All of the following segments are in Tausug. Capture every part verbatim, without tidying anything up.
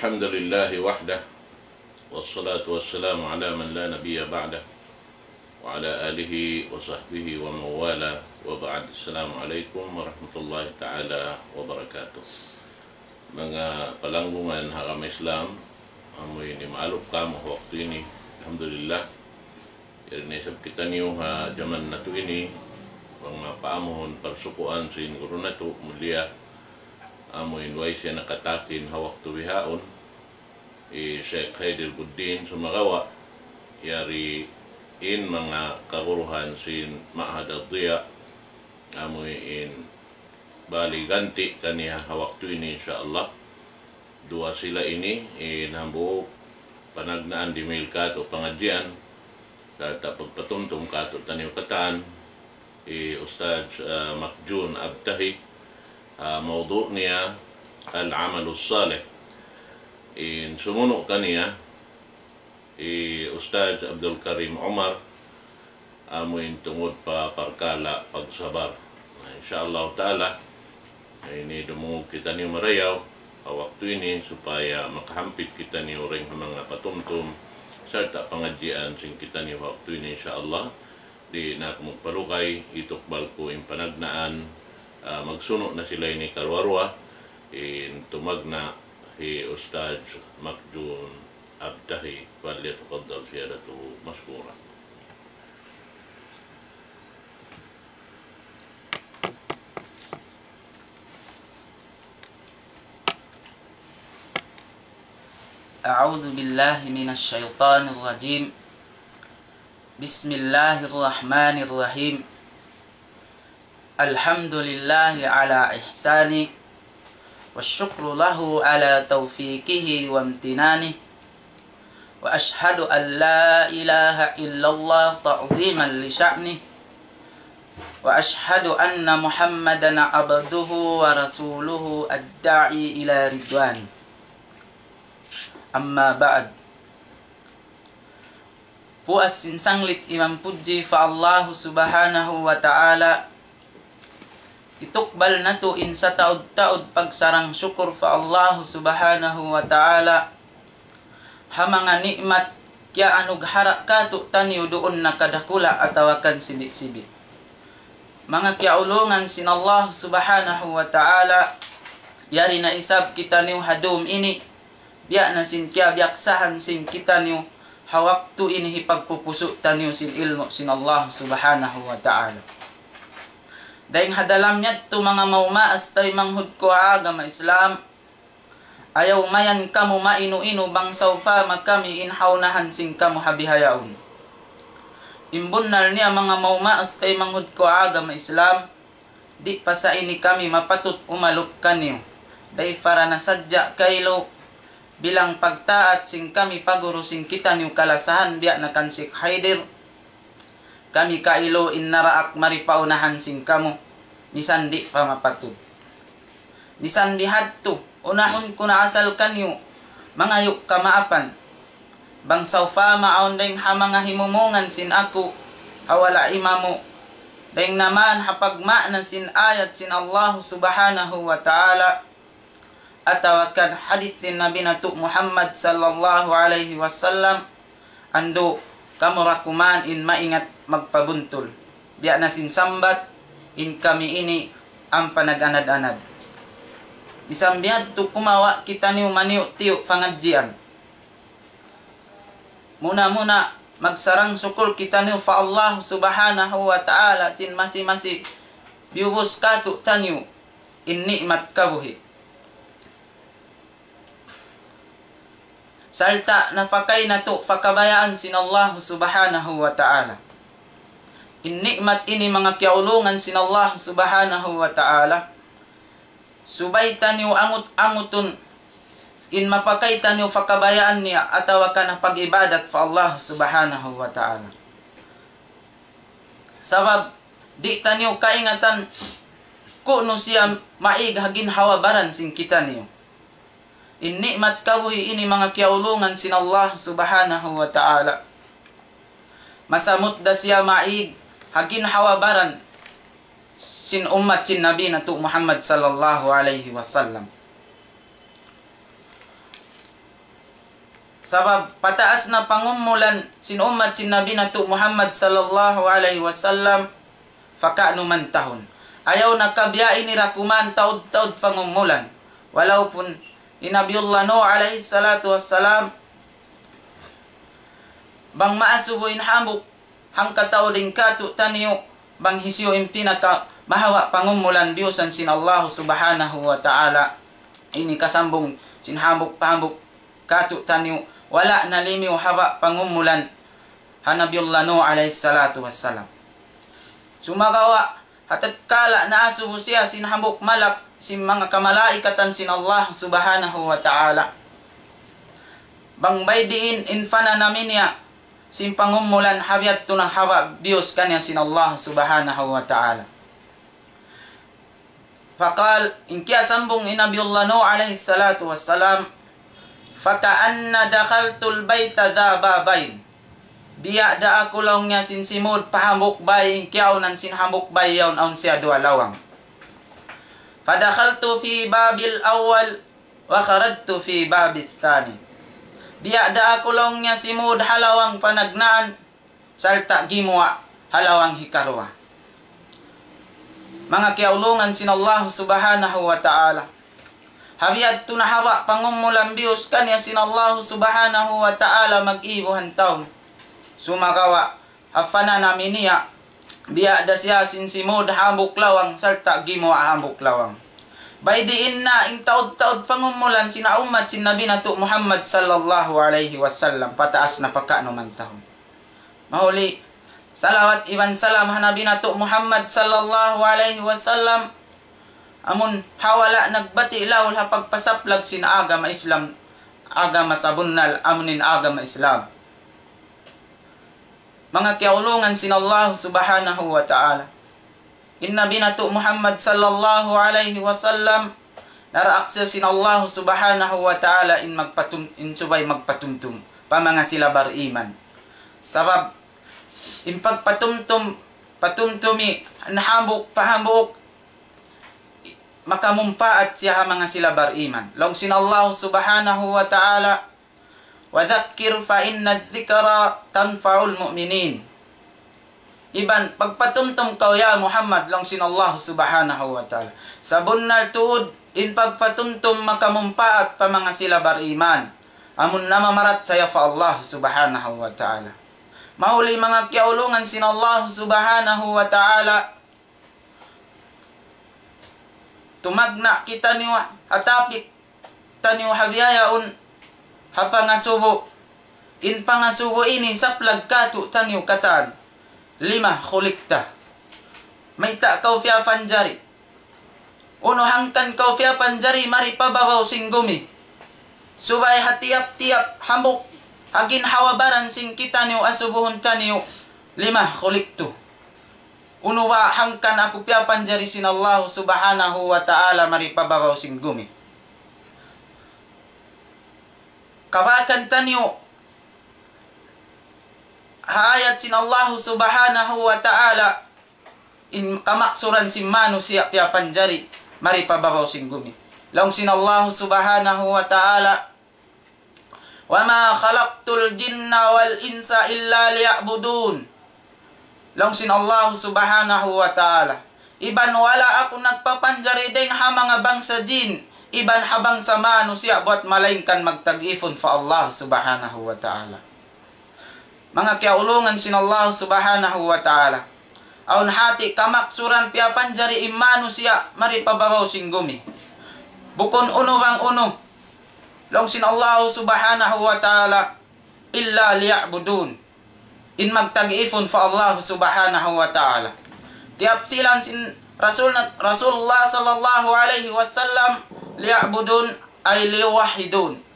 الحمد لله وحده، والصلاة والسلام على من لا نبي بعده، وعلى آله وصحبه ومن والاه، وبعد. السلام عليكم ورحمة الله تعالى وبركاته. Manga palanggungan ha agama Islam, amu ini maaluk kamu ha waktu ini. Alhamdulillah. Yari na isab kitaniyu ha jaman natu' ini, bang mapaamuhun parsukuan sin guru natu' mulia, amu in way siya nakatakin ha waktu bihaun, hi Sheikh Khairil Buddin Sumagawa', yari in manga kaguruhan sin Ma'had Ad-Diya, amu in bali ganti' kaniya ha waktu ini, insya Allah. Duwa sila ini, in hambuuk panagnaan dimihil kātu' pangadjian, sarta' pagpatumtum kātu'niyu katan, hi Ustadz, eh, Makjun Abtahi, ah, mawdu' niya العمل الصالح. In sumunu' kaniya, hi Ustadz Abdul Karim Umar, amu in tungud pa parkala' pagsabar. Na, insya Allah ta'ala, ini dumungug kitaniyu marayaw ha waktu ini supaya makahampit kitaniyu dayn ha manga patumtum sarta' pangadjian sin kitaniyu ha waktu ini, insya Allah. Di' na aku magpalugay, hitukbal ku in panagnaan, ah, magsunu' na sila ini karuwa-ruwa, in tumagna' hi Ustadz Makjun Abtahi, فليتفضل سيادته مشكورا. أعوذ بالله من الشيطان الرجيم. بسم الله الرحمن الرحيم. الحمد لله على إحسانه، والشكر له على توفيقه وامتنانه، وأشهد أن لا إله إلا الله تعظيما لشأنه، وأشهد أن محمدا عبده ورسوله الداعي إلى رضوانه. أما بعد. Puas sin sanglit iban pudji pa Allahu Subhanahu wa Ta'ala. Hitukbal natu' in sataud-taud pagsarang-sukur pa Allahu Subhanahu wa Ta'ala ha manga ni'mat kiyaanugarahan kātu'niyu duun na kadakula' atawa kan sibi'-sibi'. Manga kiyaulungan sin Allahu Subhanahu wa Ta'ala, yari na isab kitaniyu ha dum ini, biya' na sin kiyabiyaksahan sin kitaniyu ha waktu ini hipagpupusu' taniyu sin ilmu' sin Allah Subhanahu wa Ta'ala. Dayng ha dalam yadtu manga maumaas taymanghud ku ha agama Islam, ayaw mayan kamu mainu-inu bang sawpama kami in ha unahan sin kamu ha bihaun. In bunnal niya manga maumaas taymanghud ku ha agama Islam, di' pa sa ini kami mapatut umalup kaniyu. Dayng pa ra na sadja kailu bilang pagtaat sin kami pa guru sin kitaniyu kalasahan biya' na kan Sheikh Haidir. Kami kailu in naraak mari pa unahan sin kamu, misan di' pa mapatut. Misan bihadtu, unahun ku na asal kaniyu mangayu' kamaapan. Bang sawpama awn dayng ha manga himumungan sin aku ha wala' imamu, dayng naman ha pagmaana sin ayat sin Allah Subhanahu wa Ta'ala, atawa kan hadith sin Nabi natu' Muhammad sallallahu alayhi wasallam, andu' kamu ra kuman in maingat magpabuntul. Biya' na sin sambat, in kami ini ampa nag-anad-anad. Misan bihadtu kumawa' kitaniyu maniyu'-tiyu' pangadjian. Muna-muna, magsarang-sukul kitaniyu pa Allah Subhanahu wa Ta'ala sin masi-masi biyubus kātu'niyu in ni'mat kabuhi'. Sarta' napakay natu' pa kabayaan sin Allah Subhanahu wa Ta'ala. In ni'mat ini manga kiyaulungan sin Allah Subhanahu wa Ta'ala. Subay taniyu angut-angutun in mapakay taniyu pa kabayaan niya atawa kan pag-ibadat pa Allah Subhanahu wa Ta'ala. Sabab di' taniyu kaingatan kunu' siya maig ha ginhawa-baran sin kitaniyu. In ni'mat kabuhi' ini manga kiyaulungan sin Allah Subhanahu wa Ta'ala. Masamut da siya maig ha ginhawa-baran sin ummat sin Nabi natu' Muhammad sallallahu alayhi wasallam. Sabab pataas na pangumulan sin ummat sin Nabi natu' Muhammad sallallahu alayhi wasallam, paka'nu man tahun. Ayaw na kabiya' ini ra kuman taud-taud pangumulan. Walaupun in Nabiullah Nuh alayhi salatu wassalam, bang maasubu in hambuuk hangkatau dayn kātu'niyu, bang hisiyu in pinaka mahawa' pangumulan biyusan sin Allah subhanahu wa ta'ala. Ini kasambung sin hambuuk pa hambuuk kātu'niyu, wala' nalimiyu hawa' pangumulan ha Nabiullah Nuh alayhi salatu wassalam. Sumagawa', ha tatkala naasubu siya sin hambuuk malak sin manga kamalaikatan sin Allah subhanahu wa ta'ala, bang biyadiin in pananami niya sin pangumulan, ha biya' yadtu na hawa' biyus kaniya sin Allah subhanahu wa ta'ala. Faqal, in kiyasambung in Nabiullah Nuh alayhi salatu wassalam, فكأن دخلت البيت ذا بابين. Biya' da aku laung niya sin simud pa hambuuk bay, in kiyaunan sin hambuuk bay yaun awn siya duwa lawang. فدخلت في باب الأول وخرجت في باب الثاني. Biya' da aku laung niya simud ha lawang panagnaan, sarta' gimuwa' ha lawang hikaruwa. Manga kiyaulungan sin Allah subhanahu wa ta'ala. Ha biya' yadtu na hawa' pangumulan biyus kaniya sin Allah subhanahu wa ta'ala mag-ibuhan taun. Sumagawa', ha pananami niya, biya' da siya sin simud hambuuk lawang, sarta' gimuwa' hambuuk lawang. Biyadiin na in taud-taud pangumulan sin ummat sin Nabi natu' Muhammad sallallahu alayhi wasallam, pataas na paka'nu man tahun. Mahuli, salawat iban salam ha Nabi natu' Muhammad sallallahu alayhi wasallam, amun hawala' nagbati' laul ha pagpasaplag sin agama Islam, agama sabunnal, amun in agama Islam. Manga kiyaulungan sin Allah subhanahu wa ta'ala. In Nabi natu' Muhammad sallallahu alayhi wasallam, naraak siya sin Allah subhanahu wa ta'ala in magpatum-, in subay magpatumtum pa manga sila bariman. Sabab, in pagpatumtum, patumtumi, in hambuuk, pa hambuuk, makamumpaat siya ha manga sila bariman. Laung sin Allah subhanahu wa ta'ala, وذكر فإن الذكرى تنفع المؤمنين. Iban pagpatumtum kaw ya Muhammad, laung sin Allah subhanahu wa ta'ala. Sabunnal tuud, in pagpatumtum makamumpaat pa manga sila bariman. Amun namamarachaya pa Allah subhanahu wa ta'ala. Mahuli manga kiyaulungan sin Allah subhanahu wa ta'ala. Tumagna' kitaniyu ha topic taniyu ha bihaun ha pangasubu. In pangasubu ini saplag kātu'niyu katan. Lima khuliqta. Mayta' kaw piyapanjari? Unu hangkan kaw piyapanjari mari pa babaw sin gumi? Subay ha tiyap-tiyap hambuuk ha ginhawa-baran sin kitaniyu asubuhun taniyu, lima khuliqtu. Unu ba hangkan aku piyapanjari sin Allah subhanahu wa ta'ala mari pa babaw sin gumi? Kabakan taniyu ha ayat sin Allah subhanahu wa ta'ala, in kamaksuran sin manusiya' piyapanjari mari pa babaw sin gumi. Laung sin Allah subhanahu wa ta'ala, وما خلقت الجن والإنس إلا ليعبدون. Laung sin Allah subhanahu wa ta'ala, iban wala' aku nagpapanjari dayn ha manga bangsa jin, iban ha bangsa manusiya' buwat malaingkan magtag-ipun pa Allah subhanahu wa ta'ala. Manga kiyaulungan sin Allah subhanahu wa ta'ala. Awn hati kamaksuran piyapanjari in manusiya' mari pa babaw sin gumi. Bukun unu bang unu. Laung sin Allah subhanahu wa ta'ala, إلا ليعبدون. In magtag-ipun pa Allah subhanahu wa ta'ala. Tiyapsilan sin Rasul, Rasulullah sallallahu alayhi wasallam, ليعبدون أي ليوحدون.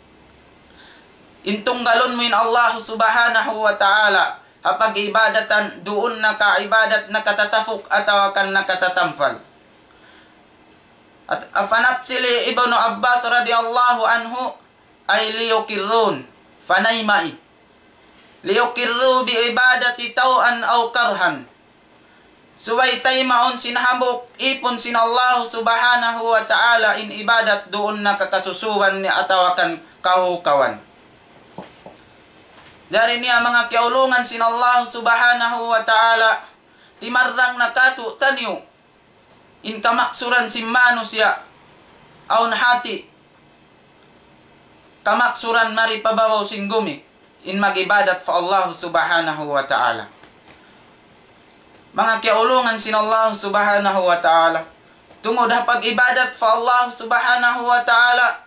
In tunggalun mu in Allah subhanahu wa ta'ala ha pag-ibadatan, duun na ka ibadat nakatatapuk atawa kan nakatatampal. At afanapsili Ibnu Abbas radiyallahu anhu, أي ليقرون, panayma'i. ليقروا بعبادة طوعا أو كرها. Subay taymaun sin hambuuk ipun sin Allah subhanahu wa ta'ala in ibadat duun na kakasusuban niya atawa kan kahukawan. Jari niya manga kiyaulungan sin Allah Subhanahu wa Ta'ala, timarrang na kātu'niyu in kamaksuran sin manusiya', awn hati kamaksuran mari pa babaw sin gumi, in mag-ibadat pa Allah Subhanahu wa Ta'ala. Manga kiyaulungan sin Allah Subhanahu wa Ta'ala, tungud ha pag-ibadat pa Allah Subhanahu wa Ta'ala,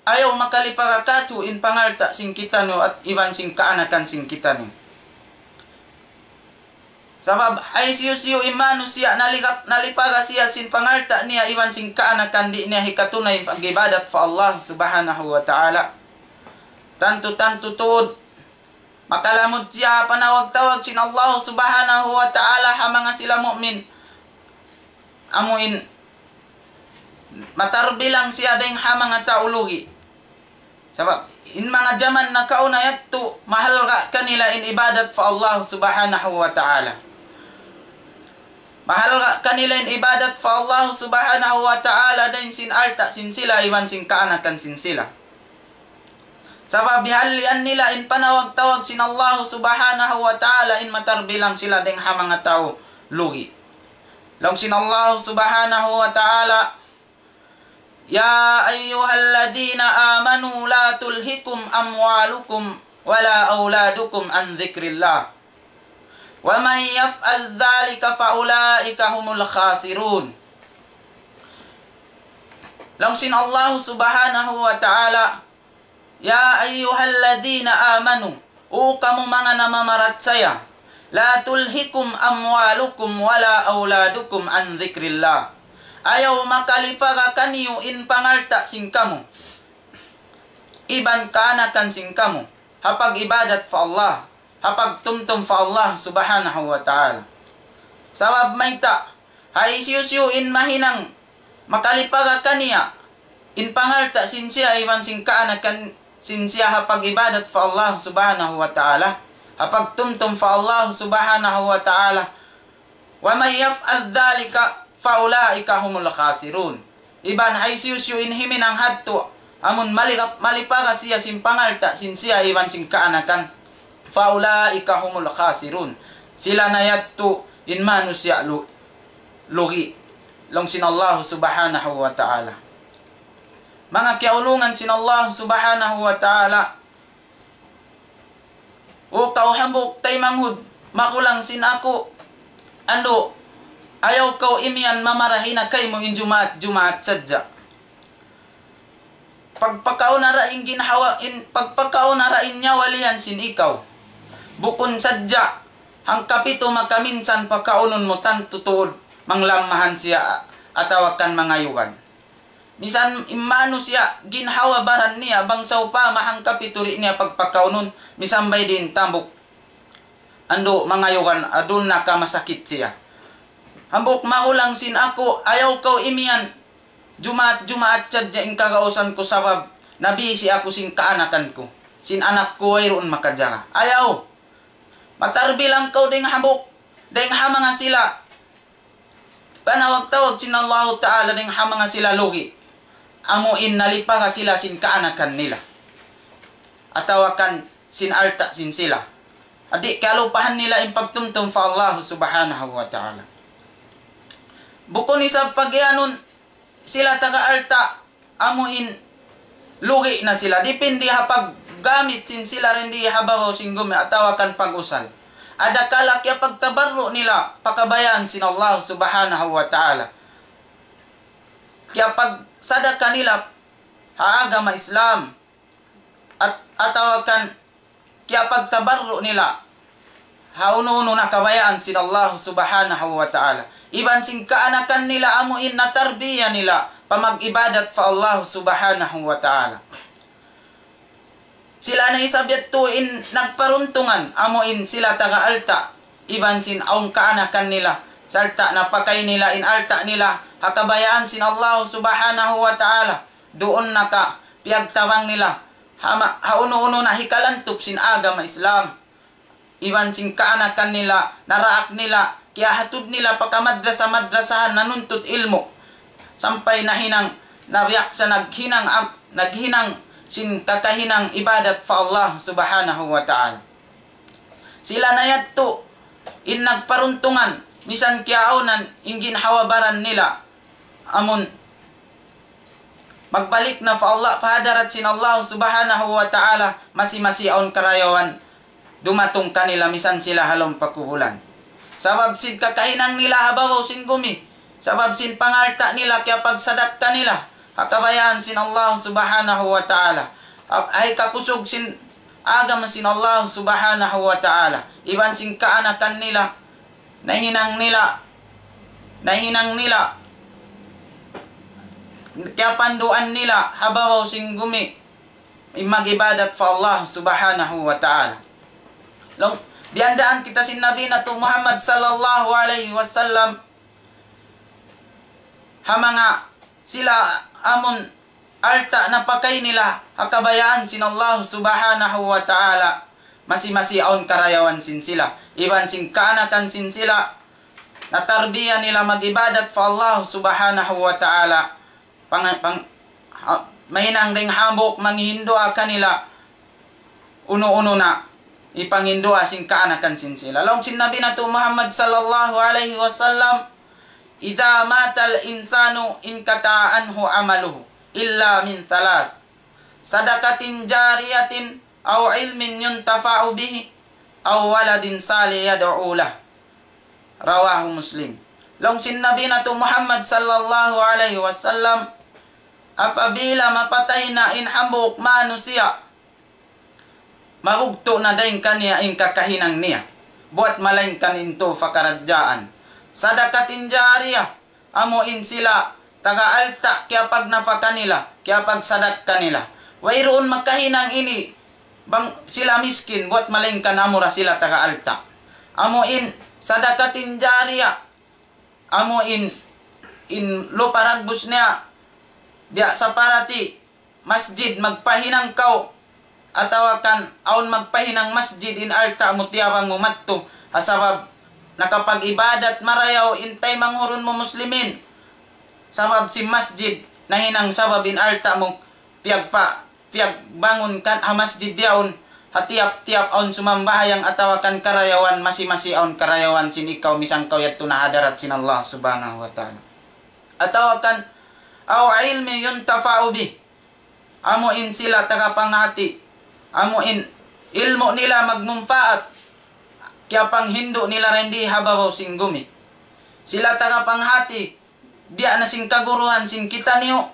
ayaw makalipaga kātu' in pangalta' sin kitaniyu iban sin kaanakan sin kitaniyu. Sabab hisiyu-siyu in manusiya' naliga-, nalipaga siya sin pangalta' niya iban sin kaanakan, di' niya hikatunay in pag-ibadat pa Allah Subhanahu wa Ta'ala, tantu-tantu tuud makalamud siya ha panawag-tawag sin Allah Subhanahu wa Ta'ala ha manga sila mu'min. Amu in matarbilang siya dayng ha manga tau lugi'. Sabab in manga jaman nakauna yadtu, mahalga' kanila in ibadat pa Allah Subhanahu wa Ta'ala. Mahalga' kanila in ibadat pa Allah Subhanahu wa Ta'ala dayng sin alta' sin sila iban sin kaanakan sin sila. Sabab bihalian nila in panawag-tawag sin Allah Subhanahu wa Ta'ala, in matarbilang sila dayng ha manga tau lugi'. Laung sin Allah Subhanahu wa Ta'ala, يا أيها الذين آمنوا لا تلهكم أموالكم ولا أولادكم عن ذكر الله ومن يفعل ذلك فأولئك هم الخاسرون. Laung sin Allah Subhanahu wa Ta'ala, يا أيها الذين آمنوا, O kamu manga namamarachaya, لا تلهكم أموالكم ولا أولادكم عن ذكر الله. Ayaw makalipaga kaniyu in pangalta' sin kamu iban kaanakan sin kamu ha pag-ibadat pa Allah, ha pagtumtum pa Allah Subhanahu wa Ta'ala. Sabab mayta', ha hisiyu-siyu in mahinang makalipaga kaniya in pangalta' sin siya iban sin kaanakan sin siya ha pag-ibadat pa Allah Subhanahu wa Ta'ala, ha pagtumtum pa Allah Subhanahu wa Ta'ala, ومن يفعل ذلك فأولئك هم الخاسرون. Iban ha hisiyu-siyu in himinang hadtu, amun maliga-, malipaga siya sin pangalta' sin siya iban sin kaanakan, فأولئك هم الخاسرون. Sila na yadtu in manusiya' lu-, lugi'. Laung sin Allah Subhanahu wa Ta'ala. Manga kiyaulungan sin Allah Subhanahu wa Ta'ala, O kaw hambuuk taymanghud magulang sin aku, andu', ayaw kaw imiyan mamarahi na kaymu in Jumaat-Jumaat sadja. Pagpakauna ra in ginhawa, in, pagpakauna ra in nyawa liyan sin ikaw. Bukun sadja hangkapitu makaminsan pakaunun mu, tantu tuud manglammahan siya atawa kan mangayugan. Misan in manusiya' ginhawa-baran niya, bang sawpama hangkapitu di' niya pagpakaunun, misan bay diin tambuk, andu' mangayugan, adun na ka masakit siya. Hambuuk magulang sin aku, ayaw kaw imiyan Jumaat-Jumaat sadja in kagausan ku, sabab nabisi aku sin kaanakan ku, sin anak ku wayruun makajaga. Ayaw! Matarbilang kaw dayng hambuuk, dayng ha manga sila panawag-tawag sin Allahu Ta'ala dayng ha manga sila lugi', amu in nalipaga sila sin kaanakan nila atawa kan sin alta' sin sila. Di' kalupahan nila in pagtumtum pa Allah Subhanahu wa Ta'ala. Bukun isab pagiyanun sila taga alta', amu in lugi' na sila. Dipindi ha paggamit sin sila dindi ha babaw sin gumi atawa kan pag-usal. Adakala kiyapagtabarru' nila pa kabayaan sin Allah Subhanahu wa Ta'ala, kiyapagsadaka nila ha agama Islam, at-, atawa kan kiyapagtabarru' nila ha unu-unu na kabayaan sin Allah Subhanahu wa Ta'ala. Iban sin kaanakan nila amu in natarbiya nila pa mag-ibadat pa Allah Subhanahu wa Ta'ala. Sila na isab yadtu in nagparuntungan, amu in sila taga alta', iban sin awn kaanakan nila, sarta' napakay nila in alta' nila ha kabayaan sin Allah Subhanahu wa Ta'ala. Duun na ka piyagtabang nila ha ma-, ha unu-unu na hikalantup sin agama Islam. Iban sin kaanakan nila, naraak nila, kiyahatud nila pa kamadrasa-madrasahan nanuntut ilmu'. Sampay nahinang, nabiyak sa naghinang am-, naghinang sin kakahinang ibadat pa Allah Subhanahu wa Ta'ala. Sila na yadtu in nagparuntungan, misan kiyaawnan in ginhawa-baran nila, amun magbalik na pa Allah, pa hadarat sin Allah Subhanahu wa Ta'ala, masi-masi awn karayawan dumatung kanila misan sila ha lawm pakubulan. Sabab sin kakahinang nila ha babaw sin gumi, sabab sin pangalta' nila, kiyapagsadakka nila ha kabayaan sin Allah Subhanahu wa Ta'ala. Ha, ha hikakusug sin agama sin Allah Subhanahu wa Ta'ala, iban sin kaanakan nila, nahinang nila, nahinang nila, kiyapanduan nila ha babaw sin gumi in mag-ibadat pa Allah Subhanahu wa Ta'ala. Laung, biyandaan kita sin Nabi natu' Muhammad sallallahu alayhi wasallam, ha manga sila amun alta' napakay nila ha kabayaan sin Allah Subhanahu wa Ta'ala, masi-masi awn karayawan sin sila, iban sin kaanakan sin sila, natarbiya nila mag-ibadat pa Allah Subhanahu wa Ta'ala, pang-, pang-, ha-, mahinang dayng hambuuk manghinduwaa kanila, unu-unu na, in panghinduwaa sin kaanakan sin sila. Laung sin Nabi natu' Muhammad sallallahu alayhi wasallam, إذا مات الإنسان انقطع عنه عمله إلا من ثلاث، صدقة جارية أو علم ينتفع به أو ولد صالح يدعو له. رواه مسلم. Laung sin Nabi natu' Muhammad sallallahu alayhi wasallam, apabila mapatay na in hambuuk manusiya', mabugtu' na dayn kaniya in kakahinang niya, buwat malaingkan in tu pakaradjaan. Sadaqatin jariyah, amu in sila taga alta' kiyapagnapaka nila, kiyapagsadakka nila. Wayruun makahinang ini bang sila miskin, buwat malaingkan amura sila taga alta'. Amu in sadaqatin jariyah, amu in, in lupa dagbus niya, biya' saparati masjid magpahinang kaw, atawa kan awn magpahinang masjid in alta' mu tiyabang mu madtu, ha sabab nakapag-ibadat marayaw in taymanghud mu muslimin. Sabab sin masjid, nahinang sabab in alta' mu piyagpa-, piyagbangun kan ha masjid yaun, ha tiyap-tiyap awn sumambahayang atawa kan karayawan, masi-masi awn karayawan sin ikaw misan kaw yadtu na ha hadarat sin Allah Subhanahu wa Ta'ala. Atawa kan, أو علم ينتفع به. Amu in sila taga panghati, amu in ilmu' nila magmumpaat, kiyapanghindu' nila dindi ha babaw sin gumi. Sila taga panghati, biya' na sin kaguruhan sin kitaniyu,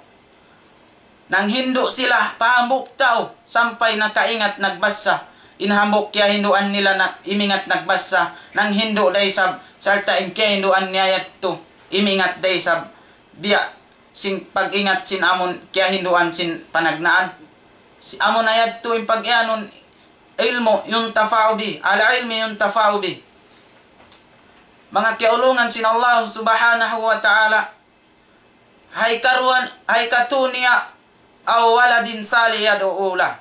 nanghindu' sila pa hambuuk tau, sampay nakaingat nagbasa. In hambuuk kiyahinduan nila na imingat nagbasa, nanghindu' da isab, sarta' in kiyahinduan niya yadtu, imingat da isab. Biya' sin pag-ingat sin amun kiyahinduan sin panagnaan. Si-, amu na yadtu in pag-iyanun ilmu' yuntafa'u bih, العلم ينتفع به. Manga kiyaulungan sin Allah Subhanahu wa Ta'ala, ha hikaruwa, ha hikatu niya, أو ولد صالح يدعو له.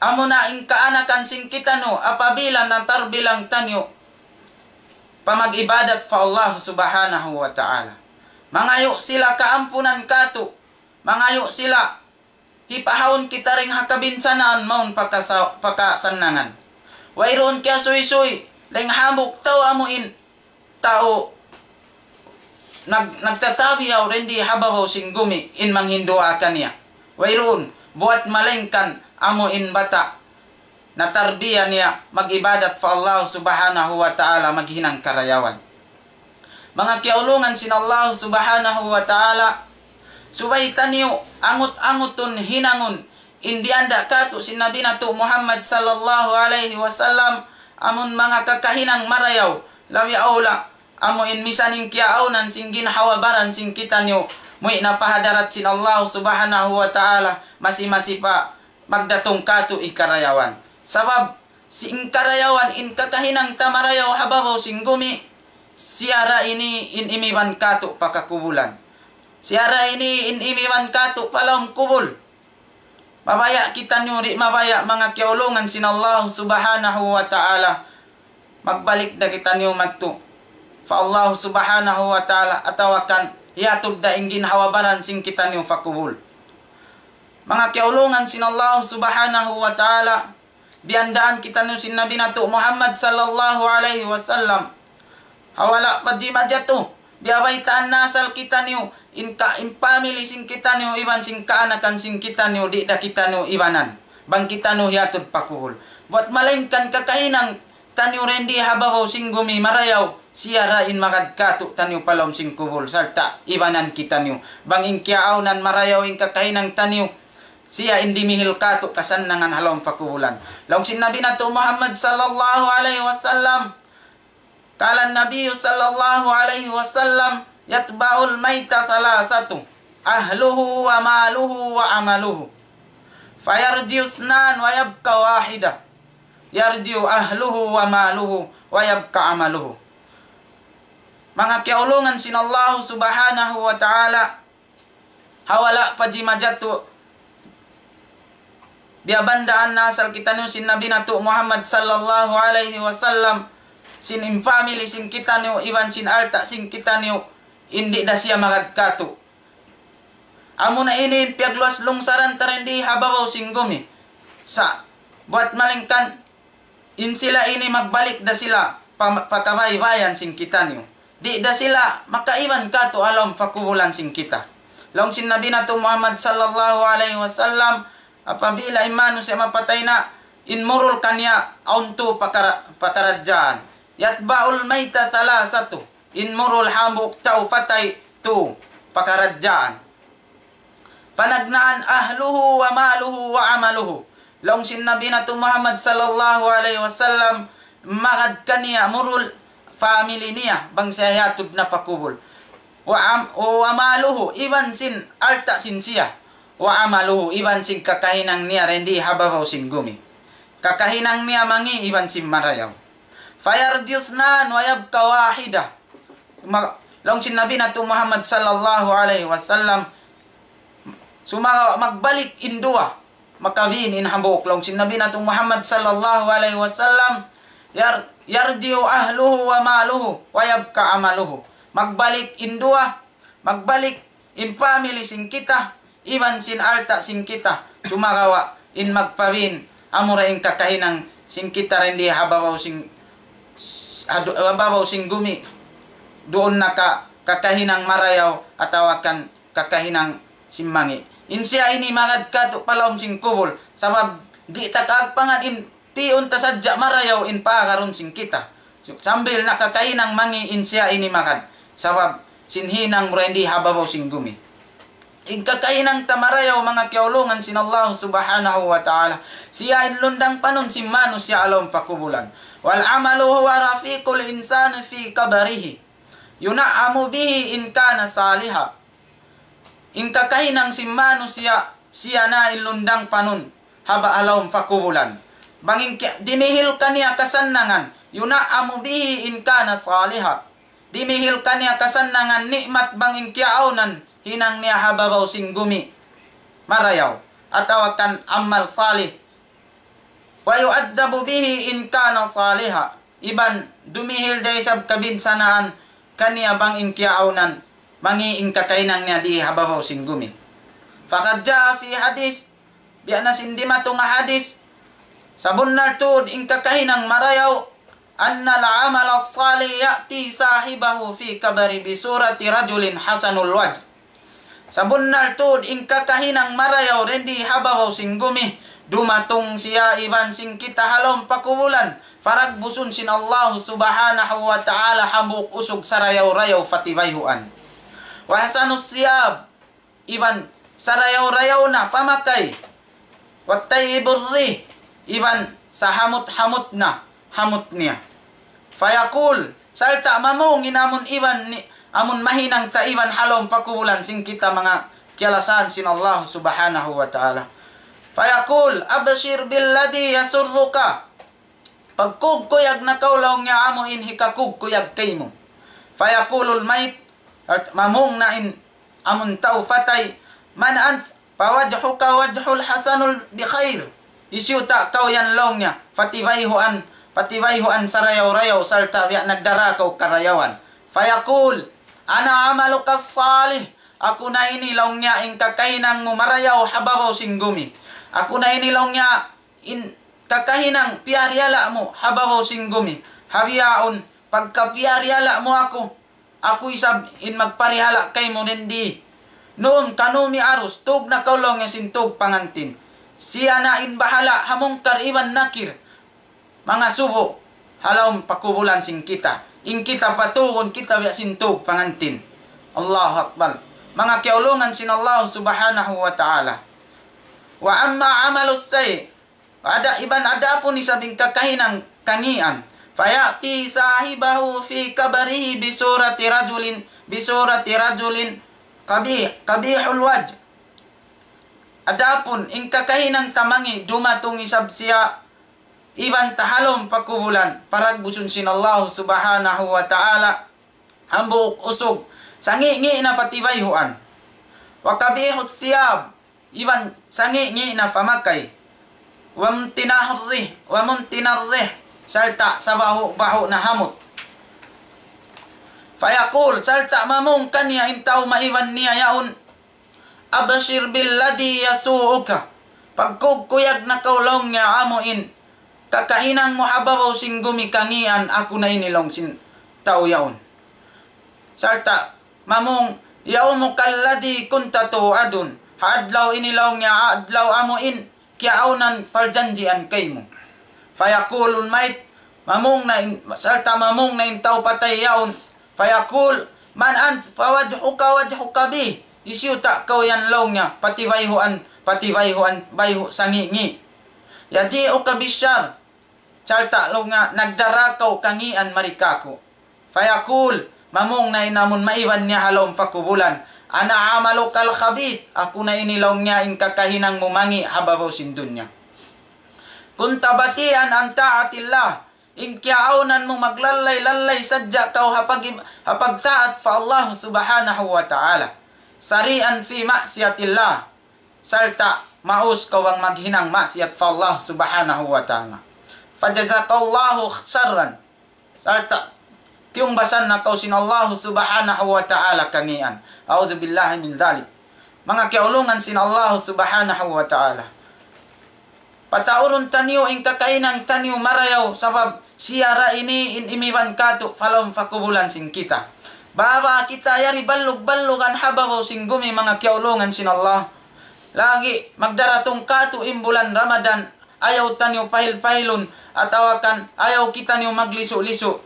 Amuna in kaanakan sin kitaniyu apabila natarbilang taniyu pa mag-ibadat pa Allah Subhanahu wa Ta'ala. Mangayu' sila kaampunan kātu', mangayu' sila hipahaun kita dayn ha kabinsanaan mawn pakasa-, pakasannangan. Wayruun kiyasuysuy dayn hambuuk tau amu in tau nag-, nagtatabiyaw dindi ha babaw sin gumi in manghinduwaa kaniya. Wayruun, buwat malaingkan amu in bata' natarbiya niya mag-ibadat pa Allah Subhanahu wa Ta'ala maghinang karayawan. Manga kiyaulungan sin Allah Subhanahu wa Ta'ala, subay taniyu angut-angutun hinangun in biyanda' kātu' sin Nabi natu' Muhammad sallallahu alayhi wasallam, amun manga kakahinang marayaw, labi awla, amu in misan in kiyaawnan sin ginhawa-baran sin kitaniyu, muwi' na pa hadarat sin Allah Subhanahu wa Ta'ala, masi-masi pa magdatung kātu' in karayawan. Sabab, sin karayawan in kakahinang ta marayaw ha babaw sin gumi, siya ra ini in imiban kātu' pa kakubulan. Siya ra ini in imiban kātu' pa lawm kubul. Mabaya' kitaniyu di' mabaya' manga kiyaulungan sin Allah Subhanahu wa Ta'ala. Magbalik da kitaniyu madtu pa Allah Subhanahu wa Ta'ala atawa kan hiyatud da in ginhawa-baran sin kitaniyu pa kubul. Manga kiyaulungan sin Allah Subhanahu wa Ta'ala, biyandaan kitaniyu sin Nabi natu' Muhammad sallallahu alayhi wasallam. Ha wala' pa di' majatu, biya' baytaan na asal kitaniyu, in ka, in family sin kitaniyu, iban sin kaanakan sin kitaniyu, di' da kitaniyu ibanan. Bang kitaniyu hiyatud pa kubul. Buwat malayngkan kakahinang taniyu dindi ha babaw sin gumi marayaw, siya ra in magad katu' taniyu pa lawm sin kubul, sarta' ibanan kitaniyu. Bang in kiyaawnan marayaw in kakahinang taniyu, siya in dimihil katu' kasannangan ha lawm pa kubulan. Laung sin Nabi natu' Muhammad sallallahu alayhi wasallam, قال النبي صلى الله عليه وسلم: يتبع الميت ثلاثة: أهله وماله وعمله. فيرجع اثنان ويبقى واحدة. يرجع أهله وماله ويبقى عمله. Manga kiyaulungan sin Allah Subhanahu wa Ta'ala, ha wala' pa di' majatu, biyabandaan na asal kitaniyu sin Nabi natu' Muhammad sallallahu alayhi wasallam, sin in family sin kitaniyu, iban sin alta' sin kitaniyu, in di' da siya magad katu'. Amuna ini in piyagluwas lungsaran ta dindi ha babaw sin gumi. Sa' buwat malayngkan, in sila ini magbalik da sila pa, pa kabaybayan sin kitaniyu. Di' da sila makaiban katu' ha lawm pa kubulan sin kita. Laung sin Nabi natu' Muhammad sallallahu alayhi wasallam, apabila in manusiya' mapatay na, in murul kaniya awn tū pakara-, pakaradjaan. يتبع الميت ثلاثة. In murul hambuuk tau patay, tū pakaradjaan. Panagnaan, أهله وماله وعمله. Laung sin Nabi natu' Muhammad sallallahu alayhi wasallam, magad kaniya murul family niya, bang siya hiyatud na pa kubul. وعم-، وماله, iban sin alta' sin siya. وعمله, iban sin kakahinang niya dindi ha babaw sin gumi. Kakahinang niya mangi' iban sin marayaw. فيرجع اثنان ويبقى واحدة. Ma-, laung sin Nabi natu' Muhammad sallallahu alayhi wasallam, sumagawa' magbalik in duwa, makabin in hambuuk. Laung sin Nabi natu' Muhammad sallallahu alayhi wasallam, ير-، يرجع أهله وماله ويبقى عمله. Magbalik in duwa, magbalik in family sin kita, iban sin alta' sin kita, sumagawa' in magpabin, amura in kakahinang sin kita dindi ha babaw sin, ha du-, ha babaw sin gumi, duun na ka, kakahinang marayaw atawa kan kakahinang sin mangi'. In siya ini magad katu' pa lawm sin kubul, sabab di' ta kaagpangan in pi'un ta sadja marayaw in paagarun sin kita. Sambil na kakahinang mangi' in siya ini magad. Sabab sin hinang mu dindi ha babaw sin gumi. In kakahinang ta marayaw, manga kiyaulungan sin Allah Subhanahu wa Ta'ala, siya in lundang panun sin manusiya' ha lawm pa kubulan. والعمل هو رفيق الإنسان في قبره، ينعم به إن كان صالحا. In kakahinang sin manusiya', siya na in lundang panun, ha ba-, ha lawm pa kubulan. Bang in ki-, dimihil kaniya kasannangan, ينعم به إن كان صالحا. Dimihil kaniya kasannangan ni'mat bang in kiyaawnan hinang niya ha babaw sin gumi marayaw, atawa kan amal salih. ويعذب به إن كان صالحا. Iban dumihil da isab kabinsanaan kaniya bang in kiyaawnan mangi' in kakahinang niya di ha babaw sin gumi. فقد جاء في حديث, biya' na sin dimatung ha hadis, sabunnal tuud in kakahinang marayaw, أن العمل الصالح يأتي صاحبه في قبره بصورة رجل حسن الوجه. Sabunnal tuud in kakahinang marayaw dindi ha babaw sin gumi, dumatung siya iban sin kita ha lawm pa kubulan, paragbusun sin Allah Subhanahu wa Ta'ala hambuuk usug sarayaw-rayaw patibayhuan. وحسن الثياب, iban sarayaw-rayaw na pamakay. وطيب الريح, iban sahamut-hamut na hamut niya. فيقول, sarta' mamung in amun iban ni, amun mahinang ta iban ha lawm pa kubulan sin kita manga kiyalasahan sin Allah Subhanahu wa Ta'ala. فيقول: أبشر بالذي يسرك. Pagkugkuyag na kaw laung niya amu in hikakugkuyag kaymu. فيقول الميت, mamung na in amun tau patay, من أنت؟ فوجهك وجه الحسن بخير. Hisiyu ta kaw yan laung niya, patibayhuan, patibayhuan sarayaw-rayaw, sarta' biya' nagdara kaw karayawan. فيقول: أنا عملك الصالح Aku na ini laung niya in kakahinang mu marayaw ha babaw sin gumi. Aku na ini laung niya in kakahinang piyariyala mu ha babaw sin gumi. Ha bihaun, pagka piyariyala mu aku, aku isab in magparihala kaymu dindi. Nuum kanu miarus, tug na kaw laung niya sin tug pangantin. Siya na in bahala' ha Munkar iban Nakir. Mangasubu ha lawm pakubulan sin kita. In kita patugun kita biya' sin tug pangantin. Allahu Akbar. Manga kiyaulungan sin Allah Subhanahu wa Ta'ala. وأما عمل السيء, ada, iban adapun isab in kakahinang kangian. فيأتي صاحبه في قبره بصورة رجل، بصورة رجل قبيح، قبيح الوجه. Adapun in kakahinang tamangi dumatung isab siya iban ta ha lawm pakubulan, paragbusun sin Allah Subhanahu wa Ta'ala, hambuuk usug, sangi'-ngi' na patibayhuan. وقبيح الثياب, iban sangi'-ngi' na pamakay. ومنتن الريح، ومنتن الريح, sarta' sabahu'-bahu' na hamut. فيقول, sarta' mamung kaniya in tau maiban niya yaun, أبشر بالذي يسوءك. Pagkugkuyag na kaw laung niya amu in kakahinang mu ha babaw sin gumi kangian, aku na ini laung sin tau yaun. Sarta' mamung, يومك الذي كنت توعد. Ha adlaw ini laung niya, adlaw amu in kiyaawnan parjanjian kaymu. فيقول الميت, mamung na in, sarta' mamung na in tau patay yaun. فيقول من أنت؟ فوجهك وجه قبيح. Hisiyu ta kaw yan laung niya, patibayhuan, patibayhuan, bayhu' sangi'-ngi'. يجيئك بالشر. Sarta' laung niya nagdara kaw kangian mari kāku'. فيقول, mamung na in amun maiban niya ha lawm pakubulan, أنا عملك الخبيث, aku na ini laung niya in kakahinang mu mangi' ha babaw sin dunya. كنت بطيئا عن طاعة الله, in kiyaawnan mu maglallay-lallay sadja kaw ha pag-, ha pagtaat pa Allah Subhanahu wa Ta'ala. سريعا في معصية الله, sarta' maus kaw bang maghinang maksiyat pa Allah Subhanahu wa Ta'ala. فجزاك الله شرا. Sarta' tiyungbasan na kaw sin Allah Subhanahu wa Ta'ala kangian. أعوذ بالله من ذلك. Manga kiyaulungan sin Allah Subhanahu wa Ta'ala. Pataurun taniyu in kakahinang taniyu marayaw, sabab siya ra ini in imiban kātu' pa lawm pakubulan sin kita. Baba kita yari ballug-ballugan ha babaw sin gumi, manga kiyaulungan sin Allah. Lagi' magdaratung kātu' in bulan Ramadan, ayaw taniyu pahil-pahilun, atawa kan ayaw kitaniyu maglisu-lisu.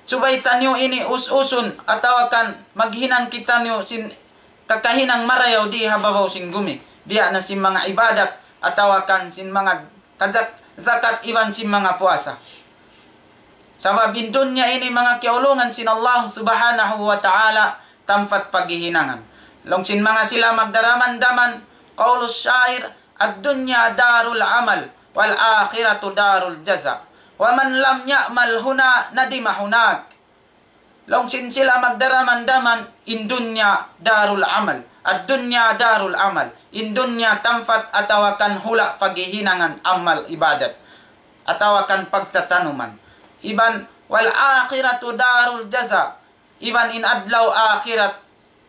Subay taniyu ini us-usun, atawa kan maghinang kitaniyu sin kakahinang marayaw di ha babaw sin gumi. Biya' na sin manga ibadat, atawa kan sin manga kajak-, zakat iban sin manga puasa. Sabab in dunya ini manga kiyaulungan sin Allah Subhanahu wa Ta'ala tampat paghihinangan. Laung sin manga sila magdaraman-daman, قول الشاعر: الدنيا دار العمل والآخرة دار الجزاء، ومن لم يعمل هنا ندم هناك. Laung sin sila magdaraman-daman, in dunya darul amal. الدنيا دار العمل. In dunya tampat atawa kan hula' paghihinangan amal ibadat. Atawa kan pagtatanuman. Iban والآخرة دار الجزاء. Iban in adlaw akhirat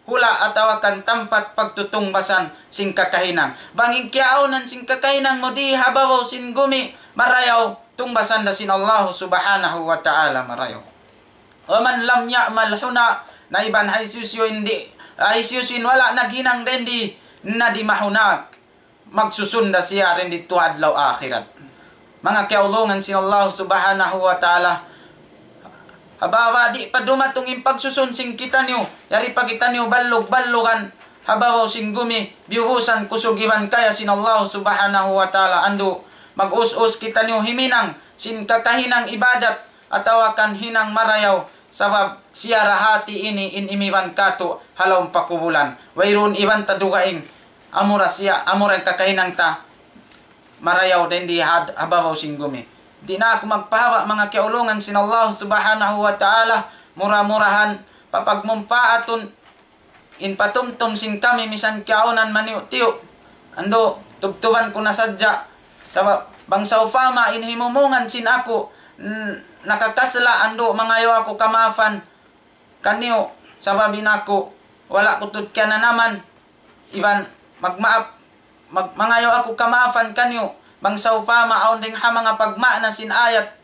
hula' atawa kan tampat pagtutungbasan sin kakahinang. Bang in kiyaawnan sin kakahinang mu di ha babaw sin gumi marayaw, tungbasan da sin Allah Subhanahu wa Ta'ala marayaw. ومن لم يعمل هنا, na iban hisiyu-siyu in di', hisiyu-siyu in wala' naghinang dindi, ندم هناك, magsusun da siya dindi ha adlaw akhirat. Manga kiyaulungan sin Allah Subhanahu wa Ta'ala, ha baba di' pa dumatung in pagsusun sin kitaniyu, yari pa kitaniyu ballug-ballugan ha babaw sin gumi, biyubusan kusug iban kaya sin Allah Subhanahu wa Ta'ala, andu' mag-us-us kitaniyu himinang sin kakahinang ibadat atawa kan hinang marayaw, sabab siya ra hati ini in imiban kātu' ha lawm pakubulan. Wayruun iban ta dugaing, amura siya, amura in kakahinang ta marayaw dindi ha babaw sin gumi. Di' na aku magpahaba', manga kiyaulungan sin Allah Subhanahu wa Ta'ala, mura-murahan papagmumpaatun in patumtum sin kami misan kiyaawnan maniyu'-tiyu'. Andu', tubtuban ku na sadja. Sabab bang sawpama in himumungan sin aku, n-, nakakasla', andu', mangayu' aku kamaafan kaniyu, sabab in aku wala' ku tuud kiyananaman, iban magmaap, mag-, mangayu' aku kamaafan kaniyu, bang sawpama awn dayng ha manga pagmaana sin ayat,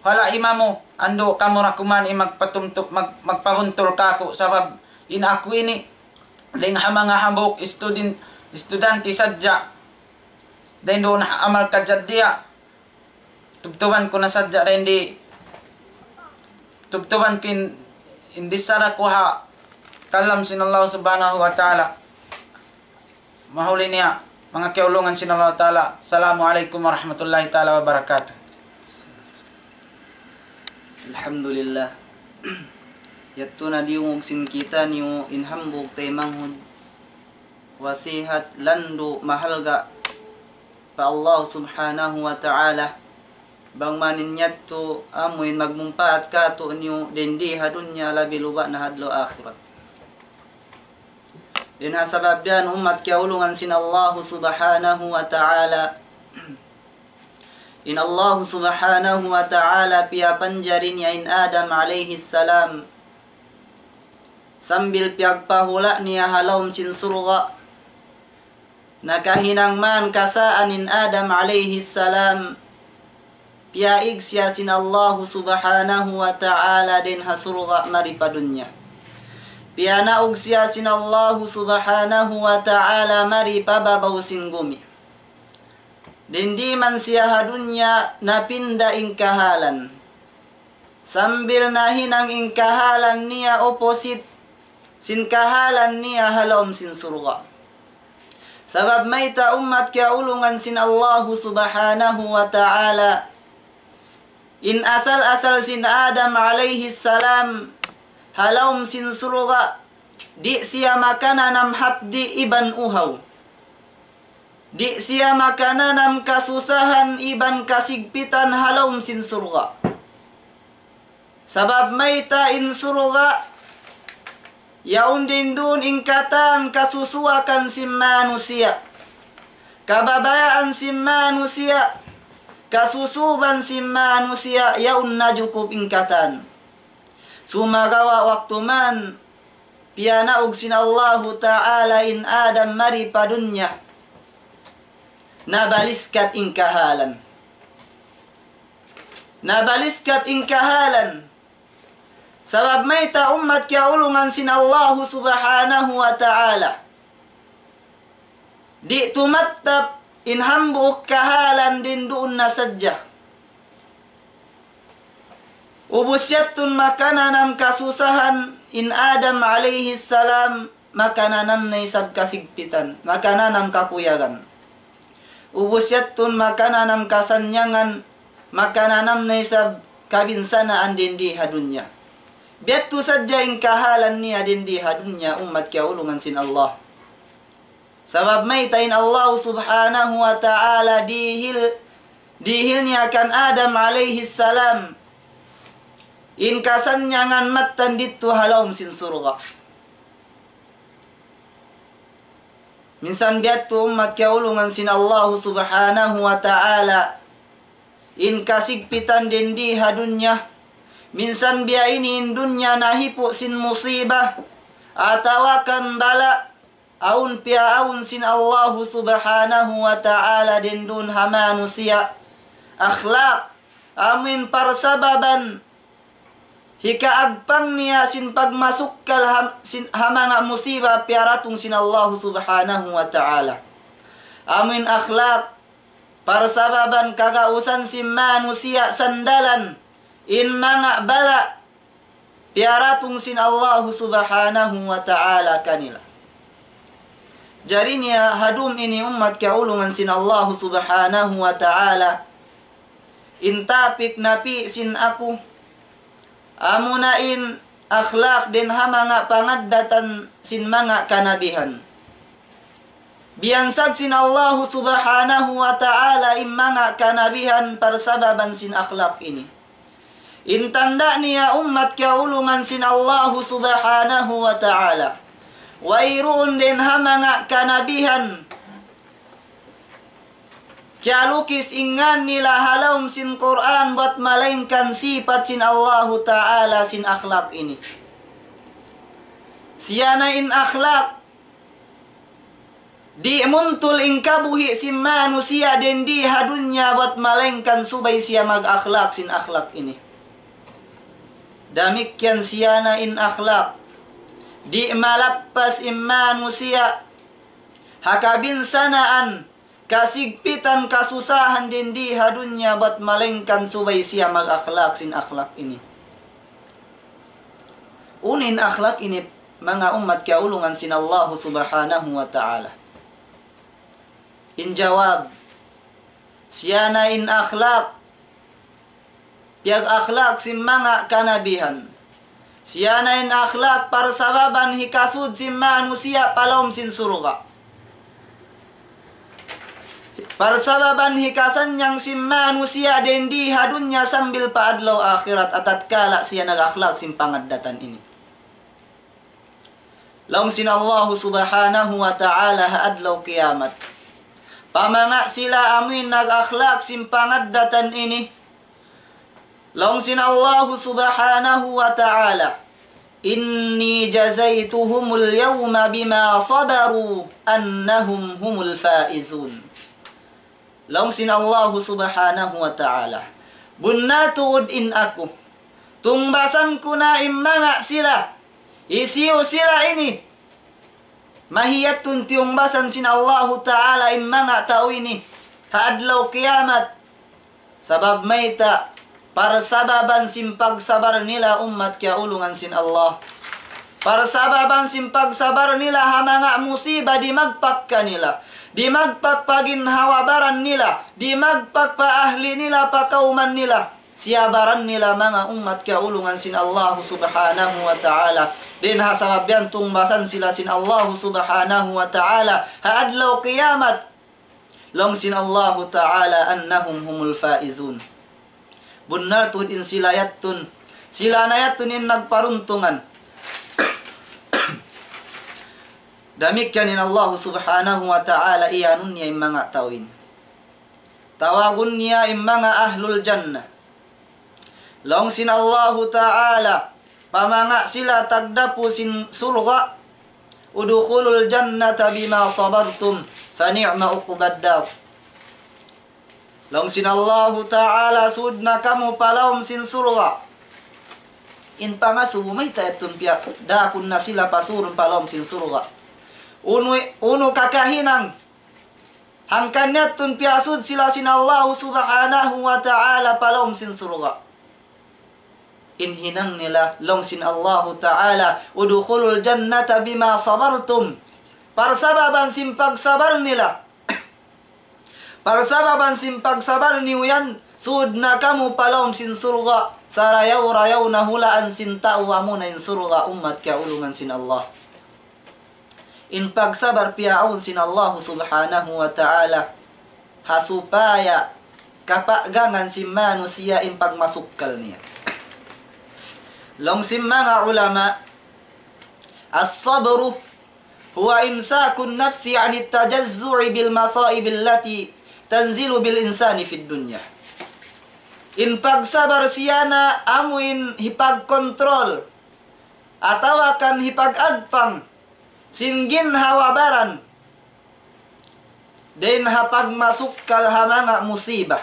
wala' imamu, andu' kamu ra kuman in magpatumtu-, mag-, magpabuntul kāku', sabab in aku ini, dayng ha manga hambuuk student, estudyante sadja, dayng duun ha Markaz Jaddiya, tubtuban ku na sadja dayng di, tubtuban ku in, in bichara ku ha kalam sin Allah Subhanahu wa Ta'ala. Mahuli niya, manga kiyaulungan sin Allah Ta'ala. Assalamu alaykum warahmatullahi ta'ala wabarakatuh. Alhamdulillah. Yadtu na diyungug sin kitaniyu in hambuuk taymanghud wasihat landu' mahalga' pa Allah Subhanahu wa Ta'ala. Bang man in yadtu amuin magmumpaat kātu'niyu dindi ha dunya labi luba' na ha adlaw akhirat. Dayn ha sabab yan ummat kiyaulungan sin Allah Subhanahu wa Ta'ala. In Allah Subhanahu wa Ta'ala piyapanjari niya in Adam alayhi salam sambil piyagpahula' niya ha lawm sin surga'. Nakahinang man kasaan in Adam alayhi salam, piyaig siya sin Allahu Subhanahu wa Ta'ala dayn ha surga' mari pa dunya. Piyanaug siya sin Allahu Subhanahu wa Ta'ala mari pa babaw sin gumi. Dindi man siya ha dunya napinda in kahalan. Sambil nahinang in kahalan niya opposite sin kahalan niya ha lawm sin surga'. Sabab mayta' ummat kiyaulungan sin Allahu Subhanahu wa Ta'ala, in asal-asal sin Adam alayhi salam ha lawm sin surga', di' siya makananam hapdi' iban uhaw. Di' siya makananam kasusahan iban kasigpitan ha lawm sin surga'. Sabab mayta' in surga', yaun dindun in katan kasusuwakan sin manusiya', kababayaan sin manusiya', kasusuban sin manusiya', yaun najukup in katan. Sumagawa' waktu man piyanaug sin Allahu Ta'ala in Adam mari pa dunya, nabaliskat in kahalan. Nabaliskat in kahalan. Sabab mayta' ummat kiyaulungan sin Allahu Subhanahu wa Ta'ala, di' tumattap in hambuuk kahalan dindun na sadja. Ubus yadtun makananam kasusahan in Adam alayhi salam, makananam na isab kasigpitan, makananam kakuyagan. Ubus yadtun makananam kasannyangan, makananam na isab kabinsanaan dindi ha dunya. Biyadtu sadja in kahalan niya dindi ha dunya, ummat kiyaulungan sin Allah. Sabab mayta' in Allah Subhanahu wa Ta'ala dihil, dihil niya kan Adam alayhi salam in kasannyangan mattan didtu ha lawm sin surga'. Minsan biyadtu ummat kiyaulungan sin Allah Subhanahu wa Ta'ala, in kasigpitan dindi ha dunya. Minsan biya' ini in dunya nahipu' sin musiba atawa kan bala', awn piyaawn sin Allahu Subhanahu wa Ta'ala dindun ha manusiya'. Akhlaq, amuin parsababan hikaagpang niya sin pagmasukkal ha, sin, ha manga musiba piyaratung sin Allahu Subhanahu wa Ta'ala. Amuin akhlaq, parsababan kagausan sin manusiya' sandalan in manga bala' piyaratung sin Allahu Subhanahu wa Ta'ala kanila. Jari niya ha dum ini ummat kiyaulungan sin Allahu Subhanahu wa Ta'ala, in topic napi' sin aku, amuna in akhlaq dayn ha manga pangaddatan sin manga kanabihan. Biyansag sin Allahu Subhanahu wa Ta'ala in manga kanabihan parsababan sin akhlaq ini. In tanda' niya ummat kiyaulungan sin Allahu Subhanahu wa Ta'ala, wayruun dayn ha manga kanabihan kiyalukis in ngan nila ha lawm sin Qur'an buwat malaingkan sipat sin Allahu Ta'ala sin akhlaq ini. Siya na in akhlak. Di' muntul in kabuhi' sin manusiya' dindi ha dunya bat malaingkan subay siya mag-akhlak sin akhlak ini. Damikkiyan siya na in akhlak. Di' malappas in manusiya' ha kabinsanaan, kasigpitan, kasusahan dindi ha dunya bat malaingkan subay siya mag-akhlak sin akhlak ini. Unu in akhlak ini, manga ummat kiyaulungan sin Allahu Subhanahu wa Ta'ala? In jawab, siya na in akhlak, piyag-akhlak sin manga kanabihan. Siya na in akhlak parsababan hikasud sin manusiya' pa lawm sin surga'. Parsababan hikasannyang sin manusiya' dindi ha dunya sambil pa adlaw akhirat atatkala siya nag-akhlak sin pangaddatan ini. Laung sin Allahu Subhanahu wa Ta'ala ha adlaw kiyamat, pa manga sila amuin nag-akhlak sin pangaddatan ini, laung sin Allahu Subhanahu wa Ta'ala, إني جزيتهم اليوم بما صبروا أنهم هم الفائزون. Laung sin Allahu Subhanahu wa Ta'ala, bunnal tuud in aku, tungbasan ku na in manga sila, hisiyu sila ini. Mahiyattun tiyungbasan sin Allahu Ta'ala in manga tau ini ha adlaw kiyamat. Sabab mayta'? Parsababan sin pagsabar nila, ummat kiyaulungan sin Allah. Parsababan sin pagsabar nila ha manga musiba dimagpak kanila, dimagpak pa ginhawa-baran nila, dimagpak pa ahli nila, pa kawman nila. Siyabaran nila, manga ummat kiyaulungan sin Allahu Subhanahu wa Ta'ala. Dayn ha sabab yan tungbasan sila sin Allahu Subhanahu wa Ta'ala ha adlaw kiyamat. Laung sin Allahu Ta'ala, أنهم هم الفائزون. Bunnal tuud in sila yattun, sila na yattun in nagparuntungan. Damikkiyan in Allahu Subhanahu wa Ta'ala, iyanun niya in manga tau ini. Tawagun niya in manga ahlul jannah. Laung sin Allahu Ta'ala, pa manga sila tagdapu sin surga', ادخلوا الجنة بما صبرتم فنعم عقبى الدار. Laung sin Allahu Ta'ala, sud na kamu pa lawm sin surga'. In pangasubu mayta' yattun piya, dakun na sila pasurun pa lawm sin surga'. Unu, unu kakahinang hangkan yattun piyasud sila sin Allahu Subhanahu wa Ta'ala pa lawm sin surga'? In hinang nila, laung sin Allahu Ta'ala, ادخلوا الجنة بما صبرتم. Parsababan sin pagsabar nila. Parsababan sin pagsabar niyu yan, sud na kamu pa lawm sin surga', sarayaw-rayaw na hulaan sin tau amuna in surga', ummat kiyaulungan sin Allah. In pagsabar piyaawn sin Allahu Subhanahu wa Ta'ala ha supaya kapaggangan sin manusiya' in pagmasukkal niya. Laung sin manga ulama, الصبر هو إمساك النفس عن التجزع بالمصائب التي تنزل بالإنسان في الدنيا. In pagsabar siya na amuin hipagkontrol atawa kan hipag-agpang sin ginhawa-baran dayn ha pagmasukkal ha manga musiba.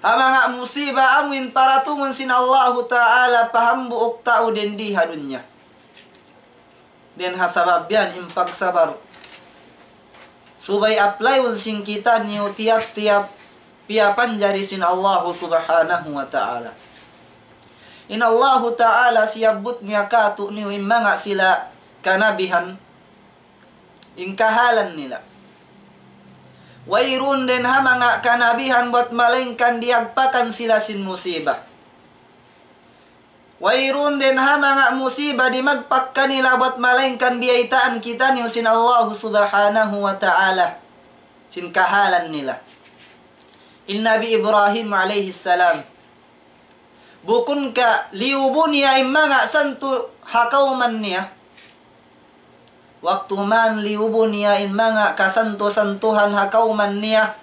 Ha manga musiba amuin paratungun sin Allahu Ta'ala pa hambuuk tau dindi ha dunya. Dayn ha sabab yan in pagsabar, subay applyun sin kitaniyu tiyap-tiyap piyapanjari sin Allahu Subhanahu wa Ta'ala. In Allahu Ta'ala siyabbut niya kātu'niyu in manga sila kanabihan, in kahalan nila. Wayruun dayn ha manga kanabihan bat malaingkan diyagpakan sila sin musiba. Wayruun dayn ha manga musiba dimagpak kanila bat malaingkan biyaytaan kitaniyu sin Allahu Subhanahu wa Ta'ala sin kahalan nila. In Nabi Ibrahim alayhi salam, bukun ka liyubu niya in manga santu ha kawman niya? Waktu man liyubu niya in manga kasantu-santuhan ha kawman niya,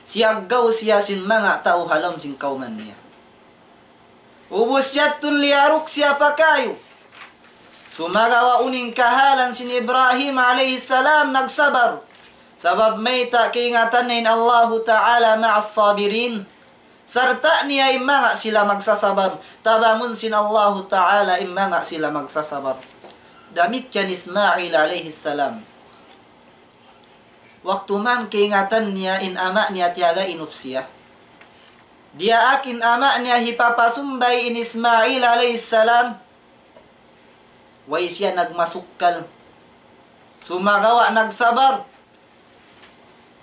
siyaggaw siya sin manga tau ha lawm sin kawman niya. Ubus yadtu liyaruk siya pa kayu. Sumagawa' unu in kahalan sin Ibrahim alayhi salam nagsabar. Sabab mayta' kaingatan niya in Allahu Ta'ala ma'as sabirin. Sarta' niya in manga sila magsasabar. Tabangun sin Allahu Ta'ala in manga sila magsasabar. Damikkiyan Ismail alayhi salam. Waktu man kaingatan niya in ama' niya tiyaga inup siya. Diyaak in ama' niya hipapasumbay in Ismail alayhi salam. Way siya nagmasukkal. Sumagawa' nagsabar.